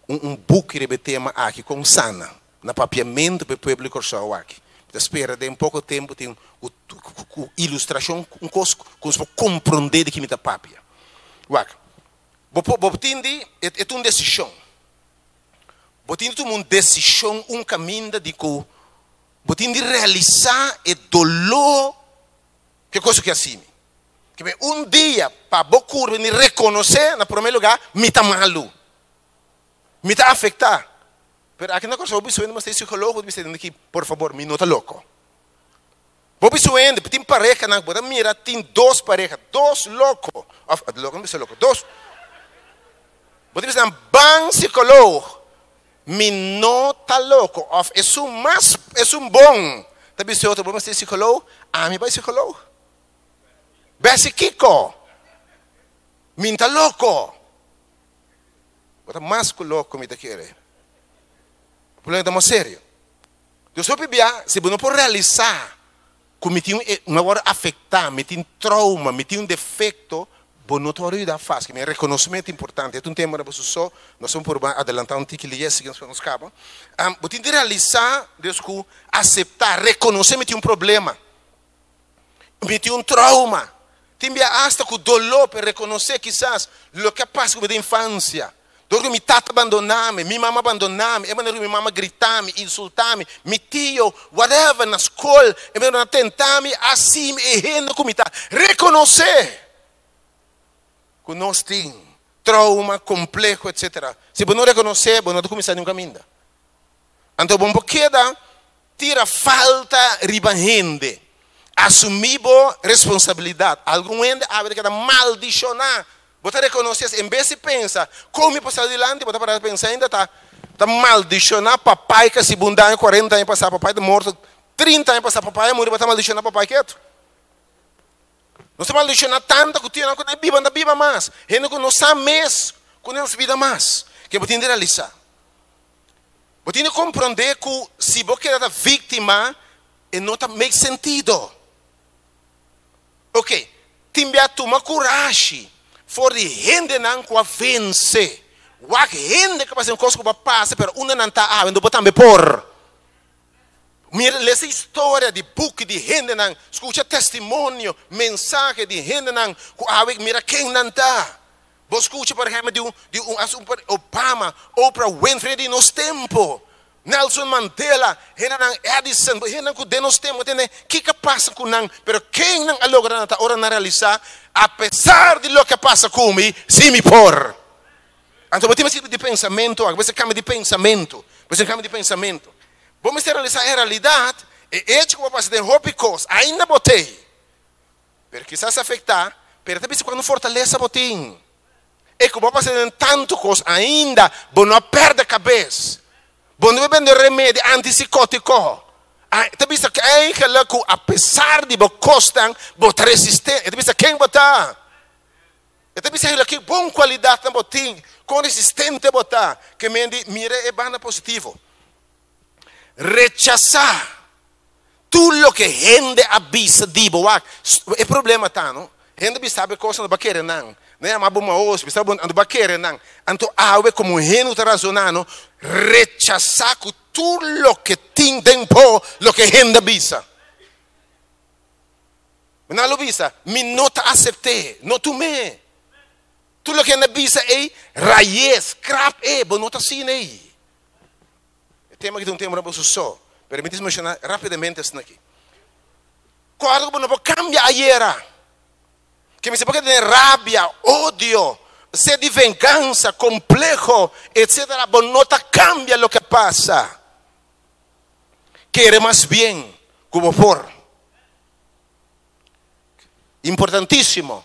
un buki riba e tema aki, kon sana na papiamentu pa e pueblo di Kòrsou aki. Mi ta spera den poko tempu tin ku ilustrashon, un kos ku nos por komprondé di ki mi ta papia. Wak, bo por, bo tin di, e ta un desishon. Bo tin di tuma un desishon, un kaminda di ku bo tin di realisá e doló ku e kos ku a hasi mi. Ke mi un dia pa bo kurba ni rekonosé na promé lugá, mi ta malu, mi ta afektá. Pero aki na Kòrsou bo bisa hende mester psikólogo, bo bisa hende ki por fabor mi no ta loko. Bo bisa hende, tin parehanan, bo ta mira tin dos pareha, dos loko, òf loko no bisa loko, dos, bo ta bisa nan ban psikólogo, mi no ta loko, òf esun mas, esun bon ta bisa e otro bo mester psikólogo, ami bai psikólogo. Besi kiko? Mi ta loko. Bo ta mas ku loko, mi ta kere. Problema ta mas serio. Dios hopi bia, si bo no por realisá ku mi tin un, mi a wòrdu afektá, mi tin trauma, mi tin un defekto, bo no ta wòrdu yuda fásil. Mi rekonosementu ta importante. E ta un tema na boso so, nos a por adelantá un tiki lies si nos kaba. Bo tin di realisá, Dios, ku aseptá, rekonosé mi tin un problema. Mi tin un trauma. Tin bia asta ku doló pa rekonosé kisas loke a pasa ku mi den infansia. Dor ku mi tata bandoná mi, mi mama bandoná mi, e manera ku mi mama gritá mi, insultá mi, mi tio, whatever, na skol, e manera ku nan a tentá mi, así mi e hende ku mi ta. Rekonosé ku nos tin trauma, kompleho, etsetera. Si bo no rekonosé, bo no ta kuminsá niun kaminda. Anto bo no por keda Tira falta riba hende. Asumí bo responsabilidat. Algun hende awe ta keda maldishoná. Bo ta rekonosé esei. En bes di pensa, Kon mi por sali dilanti? Bo ta para pensa ainda ta ta maldishoná papai ku a hasi bo un daño kuarenta aña pasá. Papai ta morto trinta aña pasá. Papai a muri, bo ta maldishoná papai ketu. Nos ta maldishoná tantu ku tin ku no biba, no ta biba mas. Hende ku no sa mes ku nos bida mas. Ke bo tin di realisá. Bo tin di komprondé ku si bo keda ta víktima, e no ta make sentido. Oke, tin bia tuma kurashi for di hendenan ku a vense. Wak hende ku a pasa den kos ku bo a pasa, pero unda nan ta awe, bo tambe por. Mira, lesa historia di buki di hendenan, skucha testimonio, mensahe di hendenan ku awe mira ken nan ta. Bo skucha por ehèmpel di un di un as un Obama, Oprah Winfrey di nos tempu, Nelson Mandela, hendenan Edison, hendenan ku den nos tempu tende kiko a pasa ku nan, pero ken nan a logra nan ta ora nan realisá apesar di loke a pasa ku mi, si mi por. Anto bo tin mester di pensamentu aki, bo mester kambia di pensamentu, bo mester kambia di pensamentu. Bo mester realisá en realidat e echo ku bo a pasa den hopi kos ainda bo t'ei. Pero kisas afektá, pero ta bisa kuantu fortalesa bo tin. E ku bo a pasa den tantu kos ainda bo no a pèrdè kabes. Bo no bebendo remedi antisikótiko. Ta bisa ku eigenlik ku apesar di bo kosnan bo ta resistente. E ta bisa ken bo ta. E ta bisa eigenlik ki bon kualidatnan bo tin, kon resistente bo ta. Ke men di mira e banda positivo. Rechasá tur loke hende a bisa di bo. Wak, e problema ta no, hende bisa bo e kos, anto bo a kere nan. Nan yama bo maos, bisa bo, anto bo a kere nan. Anto awe komo hende ku ta razoná no, rechasá ku tur loke tin den bo loke hende a bisa. Nan lo bisa, mi no ta asept'é, no tum'é. Tur loke hende a bisa ei, ray'é, skrap e, bo no ta asina ei. E tema aki ta un tema riba su so, pero mi ta menshona rapidamente esaki aki. Kòrda ku bo no por kambia ayera. Ke mester por keda den rabia, odio, sed di vengansa, kompleho, etsetera. Bo no ta kambia loke a pasa. Kere mas bien ku bo por. Importantísimo,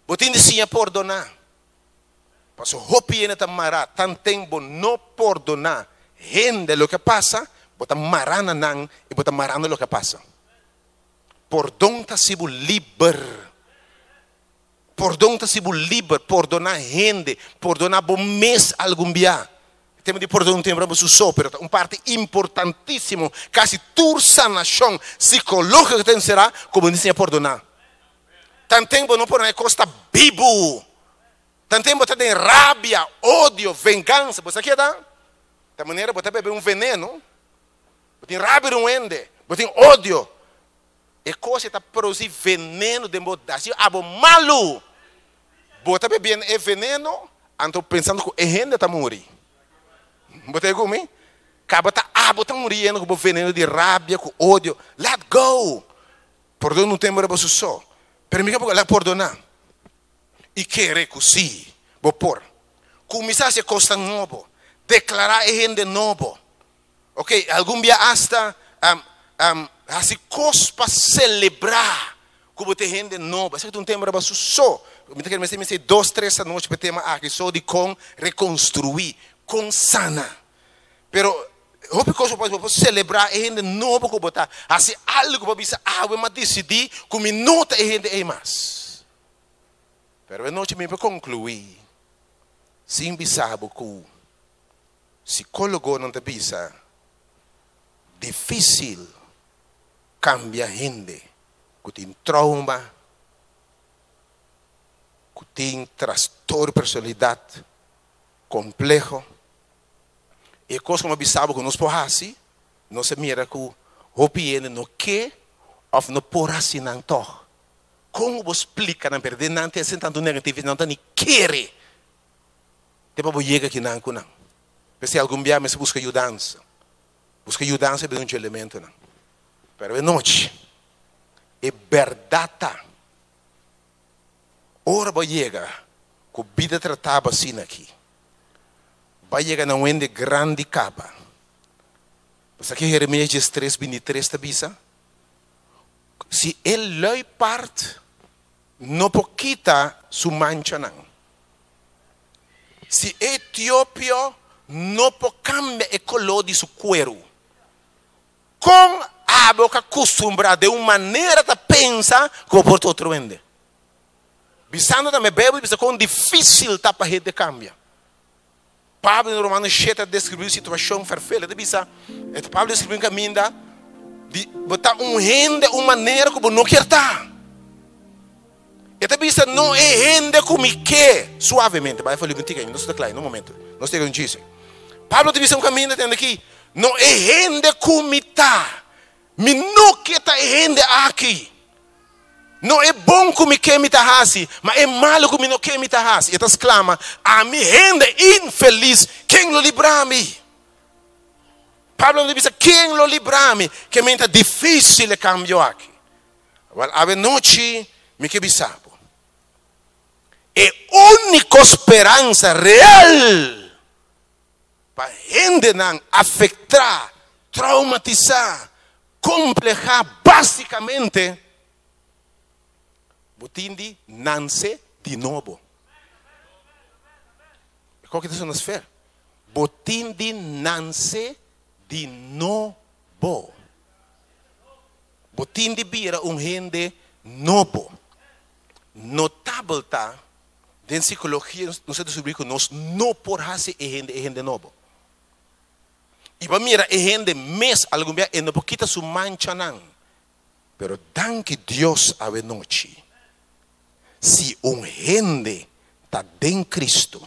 bo tin di siña pordoná. Paso hopi hende ta mará tanten bo no pordoná hende loke a pasa, bo ta mará na nan i bo ta mará na loke a pasa. Pordon ta hasi bo liber. Pordon ta hasi bo liber, pordoná hende, pordoná bo mes algun bia. E tema di pordon tin bo su so, pero ta un parti importantísimo. Kasi tur sanashon sikológiko ta enserá ku bo siña pordoná. Tanten bo no pordoná e kos ta bibu. Tanten bo ta den rabia, odio, vengansa. Bo sa keda? Ta manera bo ta bebe un veneno. Bo tin rabia di un hende, bo tin odio. E kos ei ta produsí veneno den bo, hasi abo malu. Bo ta bebiendo e veneno, anto pensando ku e hende ta muri. Bo ta ku mi? Kaba ta abo ta muriendo ku bo veneno di rabia, ku odio. Let go! Pordon un tempu riba su so. Pero mi ke bo laga pordoná i kere ku sí, bo por. Kuminsá hasi e kosnan nobo. Deklará e hende nobo. Ok, algun bia asta hasi kos pa selebrá ku bo ta e hende nobo. Esaki ta un tema riba su so. Mi ta kere mester mester dos tres anochi pa e tema aki so di kon rekonstruí, kon sana. Pero hopi kos bo por selebrá e hende nobo ku bo ta. Hasi algu pa bisa awe mi a disidí ku mi no ta e hende ei mas. Pero e nochi mi por konkluí sin bisa bo ku. Psicólogonan ta bisa, Difícil cambia hende cu tin trauma, cu tin trastorno di personalidad compleho. E cos cu mi a bisa bo cu nos por haci, nos a mira cu hopi hende no ke of no por haci nan tog. Con bo splica nan? Pero den nan ta hasi tanto negativo, nan ta ni kere. Te pa bo yega kinan ku nan. P'esei algun bia mester buska yudansa. Buska yudansa riba e elementonan. Pero e nochi, e bèrdat ta, ora bo yega ku bida tratá bo asina aki, bo a yega na un hende grandi kaba. Bo sa ke Jeremias diestres, bintitres ta bisa? Si e luipart no por kita su manchanan. Si e etiopio no por kambia e koló di su kueru, kon abo ka kustumbrá den un manera ta pensa ku bo por ta otro hende? Bisando tambe, Beibel bisa kon difísil ta pa hende kambia. Pablo den Romano shete a deskribí un situashon fèrfel. E ta bisa, Pablo deskribí un kaminda di bo ta un hende un manera ku bo no kier ta. E ta bisa, No e hende ku mi ke. Suavemente, bai fali un tika, nos ta kla, un momento. Nos ta yega un chise. Pablo ta bisa un kaminda tende aki, No e hende ku mi ta. Mi no ke ta e hende aki. No e bon ku mi ke mi ta hasi, ma e malu ku mi no ke mi ta hasi. E ta sklama, Ami hende infelis, ken lo libra mi? Pablo no ta bisa, Ken lo libra mi? Ke men ta difísil e kambio aki. Wèl, awe nochi mi ke bisa bo, e úniko speransa real pa hendenan afektá, traumatisá, komplehá básikamente, bo tin di nanse di nobo. E kos ki ta sona sfer. Bo tin di nanse di nobo. Bo tin di bira un hende nobo. Notabel ta, den sikologia nos a descubri ku nos no por hasi e hende e hende nobo. I pa mira e hende mes algun bia e no por kita su manchanan. Pero danki Dios awe nochi, si un hende ta den Cristo,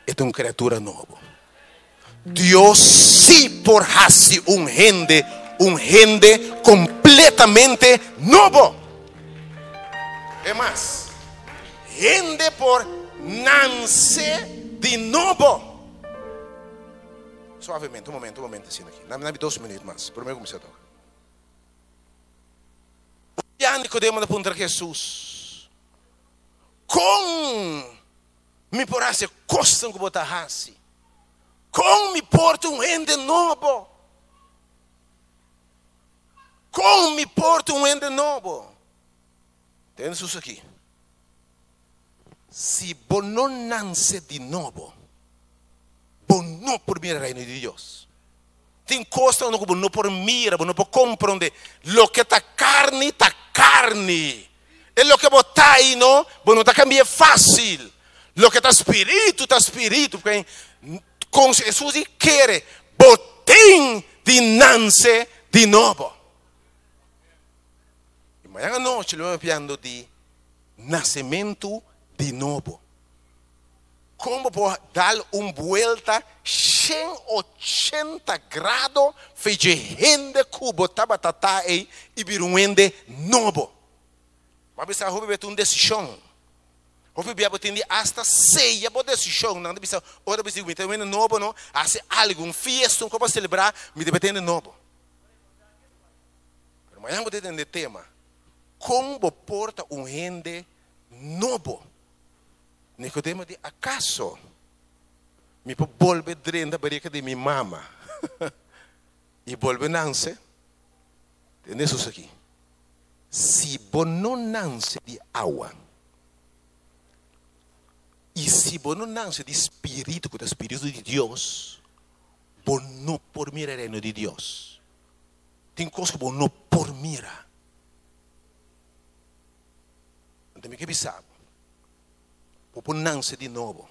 e ta un criatura nobo. Dios sí por hasi un hende un hende completamente nobo. E mas, hende por nanse di nobo. Suavemente, un momento, un momento asina aki. Dame, dame dos minuut mas, prome cuminsa toca. Un dia Nicodemo ta puntra Jesus, Con mi por hasi e kosnan ku bo ta hasi? Kon mi por ta un hende nobo? Kon mi por ta un hende nobo? Tende sus aki. Si bo no nanse di nobo, bo no por mira Reino di Dios. Tin kosnan ku bo no por mira, bo no por komprondé. Loke ta karni, ta karni. E loke bo ta ei no, bo no ta kambia fásil. Loke ta spiritu ta spiritu. Porque kon Hesus di kere, bo tin di nanse di nobo. I mañan anochi lo papiando di nasementu di nobo. Kon bo por dal un buelta 180 grado fe dje hende ku bo tabata ta ei i bira un hende nobo? Bo a bisa hopi bia ta un desishon. Hopi bia bo tin di asta seya bo desishon. Nan ta bisa ora bo bisa mi ta un hende nobo no, hasi algu, un fiesta, un kos pa selebrá, mi ta bira hende nobo. Pero mañana bo ta tende tema, kon bo por ta un hende nobo? Nicodemo di, Acaso mi por bolbe drenta barrica di mi mama y bolbe nance? Tende Jesús aki, Si bo no nance di awa y si bo no nance di Spiritu, cu ta Spiritu di Dios, bo no por mira e reino di Dios. Tin cos cu bo no por mira. Anto mi ke bisa bo, bo por nanse di nobo.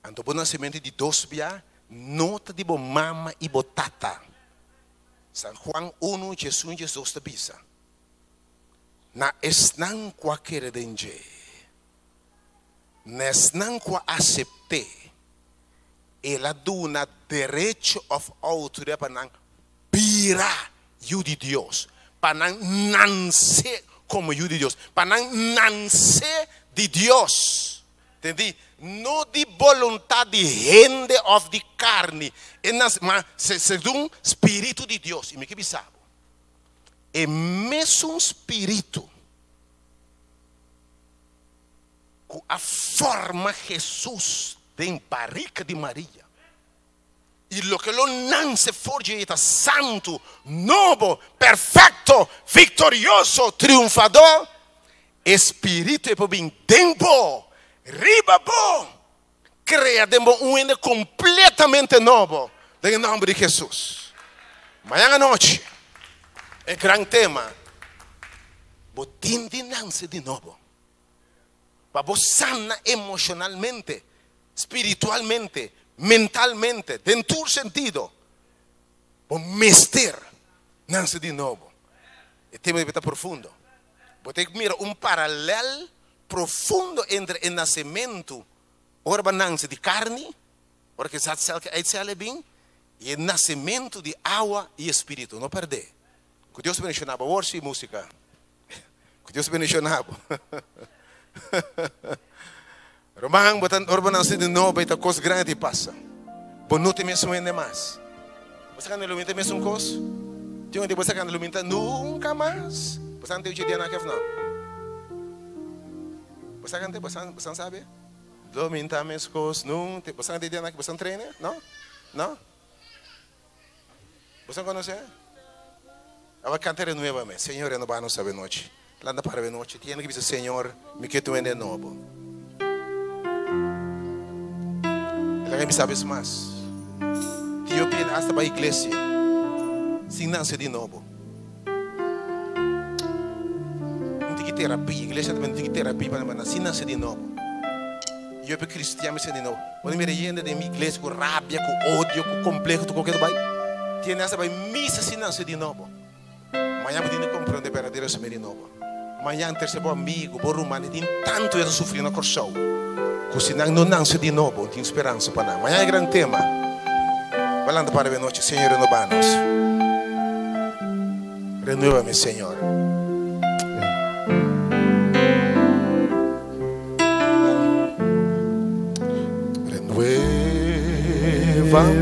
Anto bo nasementu di dos bia no ta di bo mama i bo tata. San Juan unu, diesun, diesdos ta bisa, Na esnan ku a kere den dje, na esnan ku a asept'é, el a duna derecho òf outoridat pa nan bira yu di Dios, pa nan nanse komo yu di Dios, pa nan nanse di Dios. Tendí? No di boluntat di hende òf di karni, e nanse, ma segun spiritu di Dios. I mi ke bisa bo, e mesun spiritu ku a forma Hesus den barika di Maria, I loke lo nanse for dje ta santu, nobo, perfekto, viktorioso, triunfadó. E Spiritu e por bin den bo, riba bo, krea den bo un hende kompletamente nobo, den e nòmber di Hesus. Mañan anochi, e gran tema, Bo tin di nanse di nobo. Pa bo sana emoshonalmente, spiritualmente, mentalmente, den tur sentido, bo mester nase di nobo. E tema debe ta profundo. Bo ta mira un paralel profundo entre e nasementu ora bo a nase di karni, ora ku e zaadcel ku e eicel a bin, i e nasementu di awa i e spiritu. No pèrdè. Ku Dios bendishoná bo. Awor si músika. Ku Dios bendishoná bo. Ruman, bo ta ora bo nase di nobo e ta kos grandi pasa. Bo no ta e mesun hende mas. Bo sa kende lo minta e mesun kos? Tin un dia bo sa kende lo minta nunka mas. Bo sa kende uchi dia nan kef no? Bo sa kende? Bo sa bo sa sabi? Lo minta mes kos nunka. Bo sa kende dia nan ke bo sa trene? No? No? Bo sa konosé? Aba kanta Renuévame, Señor renobanos awe nochi. Lanta para awe nochi. Tin hende ki bisa, Señor, mi ke tu hende nobo. E laga mi sabes mas. Tin yo pien hasta bai iglesia sin nase di nobo. Un tiki terapia, iglesia ta bini un tiki terapia pa nan sin nase di nobo. Yo pe cristian mester di nobo. Bo ta mira yende den mi iglesia ku rabia, ku odio, ku kompleho, tur koke ta bai. Tiene hasta bai misa sin nase di nobo. Mañan bo tin di komprende berdadero esei di nobo. Mañan terse bo amigo, bo ruman e tin tantu e ta sufri na Kòrsou ku si nan no nase di nobo no tin speransa pa nan. Mañan e gran tema. Bo a lanta para e nochi, Señor renoba nos. Renuébame, Señor.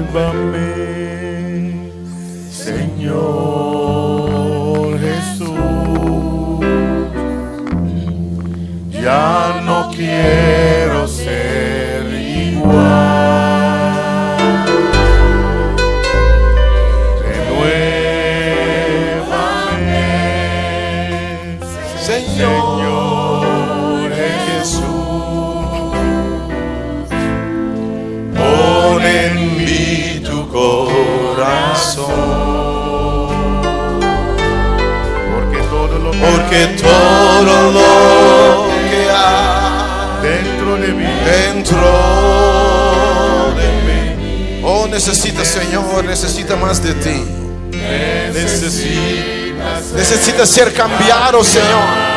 Renuévame, Señor Jesús. Ya no quiero ser igual. Renuévame, Señor Jesús. Pon en mí tu corazón. Porque todo lo, porque todo Dentro de mí. Dentro de mí. Oh, necesita, Señor, necesita más de ti. Necesita Necesita ser cambiado, Señor.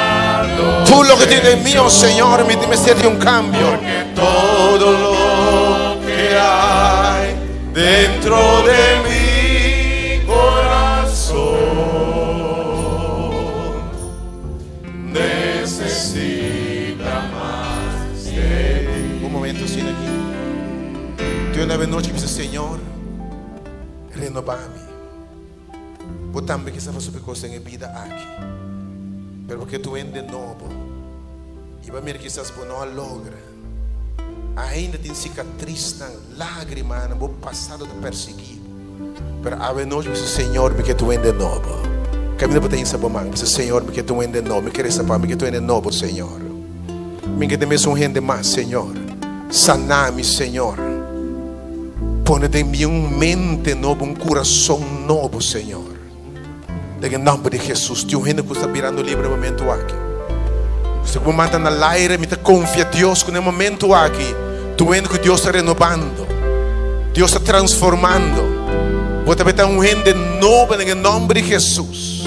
Tú lo que tienes en mí, oh Señor, me debe ser de un cambio. Todo lo que hay dentro de mi corazón necesita más de ti. Un momento, sin aquí. Tú una noche dice, Señor, renovame. Vos también que estás cosa en vida aquí. Pero porque tu de novo. E vai mirar quizás vos não logra. Ainda tem cicatriz, lágrima, no passado te perseguir. Pero a noite dice, Señor, me que tu de novo. Camina para ti em mão. Dice, Señor, me que tu de novo. Me queres para me que tu de novo, Señor. Me que te mesmo gente mais, Señor. Saname, Señor. Pone de mim um mente novo, um coração novo, Senhor. Em nome de Jesus, tem um gente que está virando livre no momento aqui. Você como manda na aire, me confia Deus que no momento aqui, tu vendo que Deus está renovando, Deus está transformando. Você vai ter um gente novo em nome de Jesus.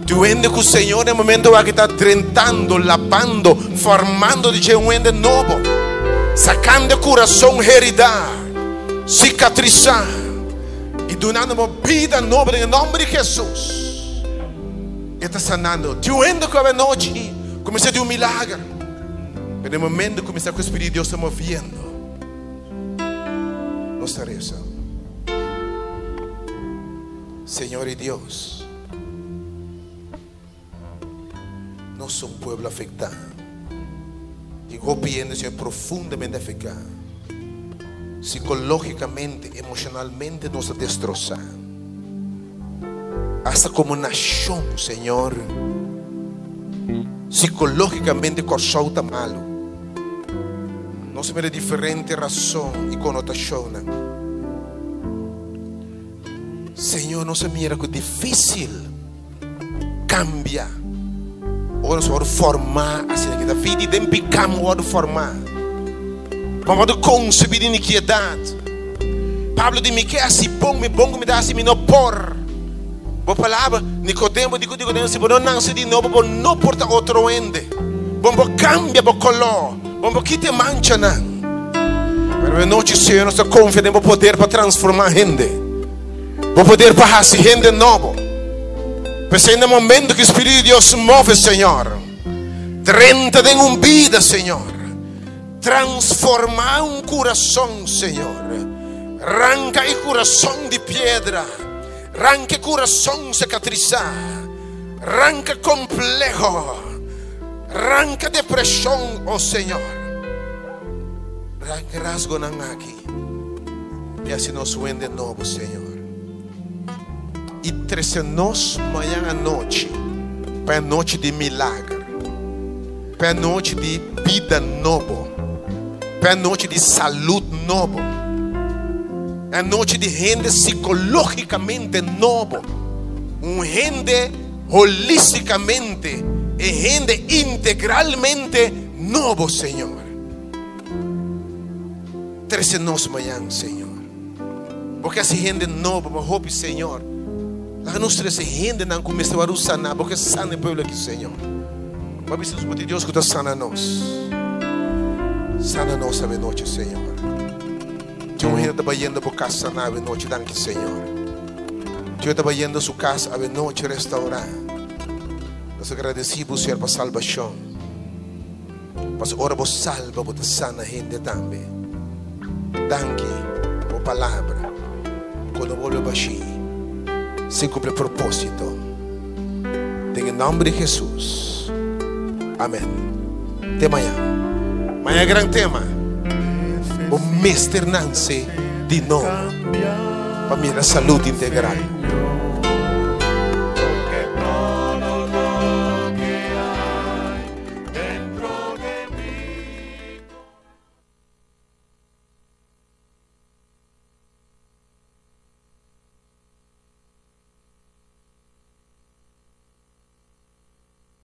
Tu vendo que o Senhor no momento aqui está trentando, lavando, formando de um gente novo, sacando o coração heridar, cicatrizar e donando uma vida nova em nome de Jesus. Está sanando. Tu vendo que a noite começa a ter um milagre. Mas no momento que começa com o Espírito de Deus está movendo, nossa reza. Senhor e Deus, nós somos um povo afetado. E gobiendo, Senhor, profundamente afetado. Psicológicamente, emocionalmente nos destroza. Hasta como nación, Señor. Psicológicamente, coração está malo. Não se mira diferente razão e conotação. Senhor, não se mira que difícil cambia. Ora, Senhor, formar assim que David den picamos ora formar. Vamos concebir iniquidade. Pablo disse que assim bom me bom me dá assim me não por. Boa palavra, Nicodemo digo Nicodemo se não nasce de novo, bom não porta outro ende. Bom bo cambia bo color, bom bo quite mancha não. Pero de noite Senhor, nós confia em poder para transformar gente. Bo poder para fazer gente novo. Mas no momento que o Espírito de Deus move, Senhor, trenta de um vida, Senhor. Transformar um coração, Senhor. Arranca o coração de pedra. Arranca coração cicatrizar. Arranca complexo. Arranca depressão, oh Senhor. Arranca rasgo aqui. E assim nos de novo, Senhor. E traz-nos manhã à noite. Para a noite de milagre. Para a noite de vida nova. Para a noite de saúde nova. A noite de gente psicologicamente novo. Um gente holisticamente e gente integralmente novo, Senhor. Trece-nos manhã, Senhor. Porque essa gente nova, mas hope, Senhor. Lá nos trece gente não começa a sanar, porque sana o povo aqui, Senhor. Mas precisamos de Deus que está sana nós. Sana nós a noite, Senhor. Tem um gente trabalhando por casa na noite, danke, Senhor. Deus está trabalhando sua casa a noite restaurar. Nós agradecemos, Senhor, por salvação. Mas ora, você salva, você sana a gente também. Danke por palavra. Quando vuelvo a baixar, se cumpre propósito. Em nome de Jesus. Amém. Até amanhã. Amanhã é grande tema. O Mr. Nancy de novo. Para minha saúde integral.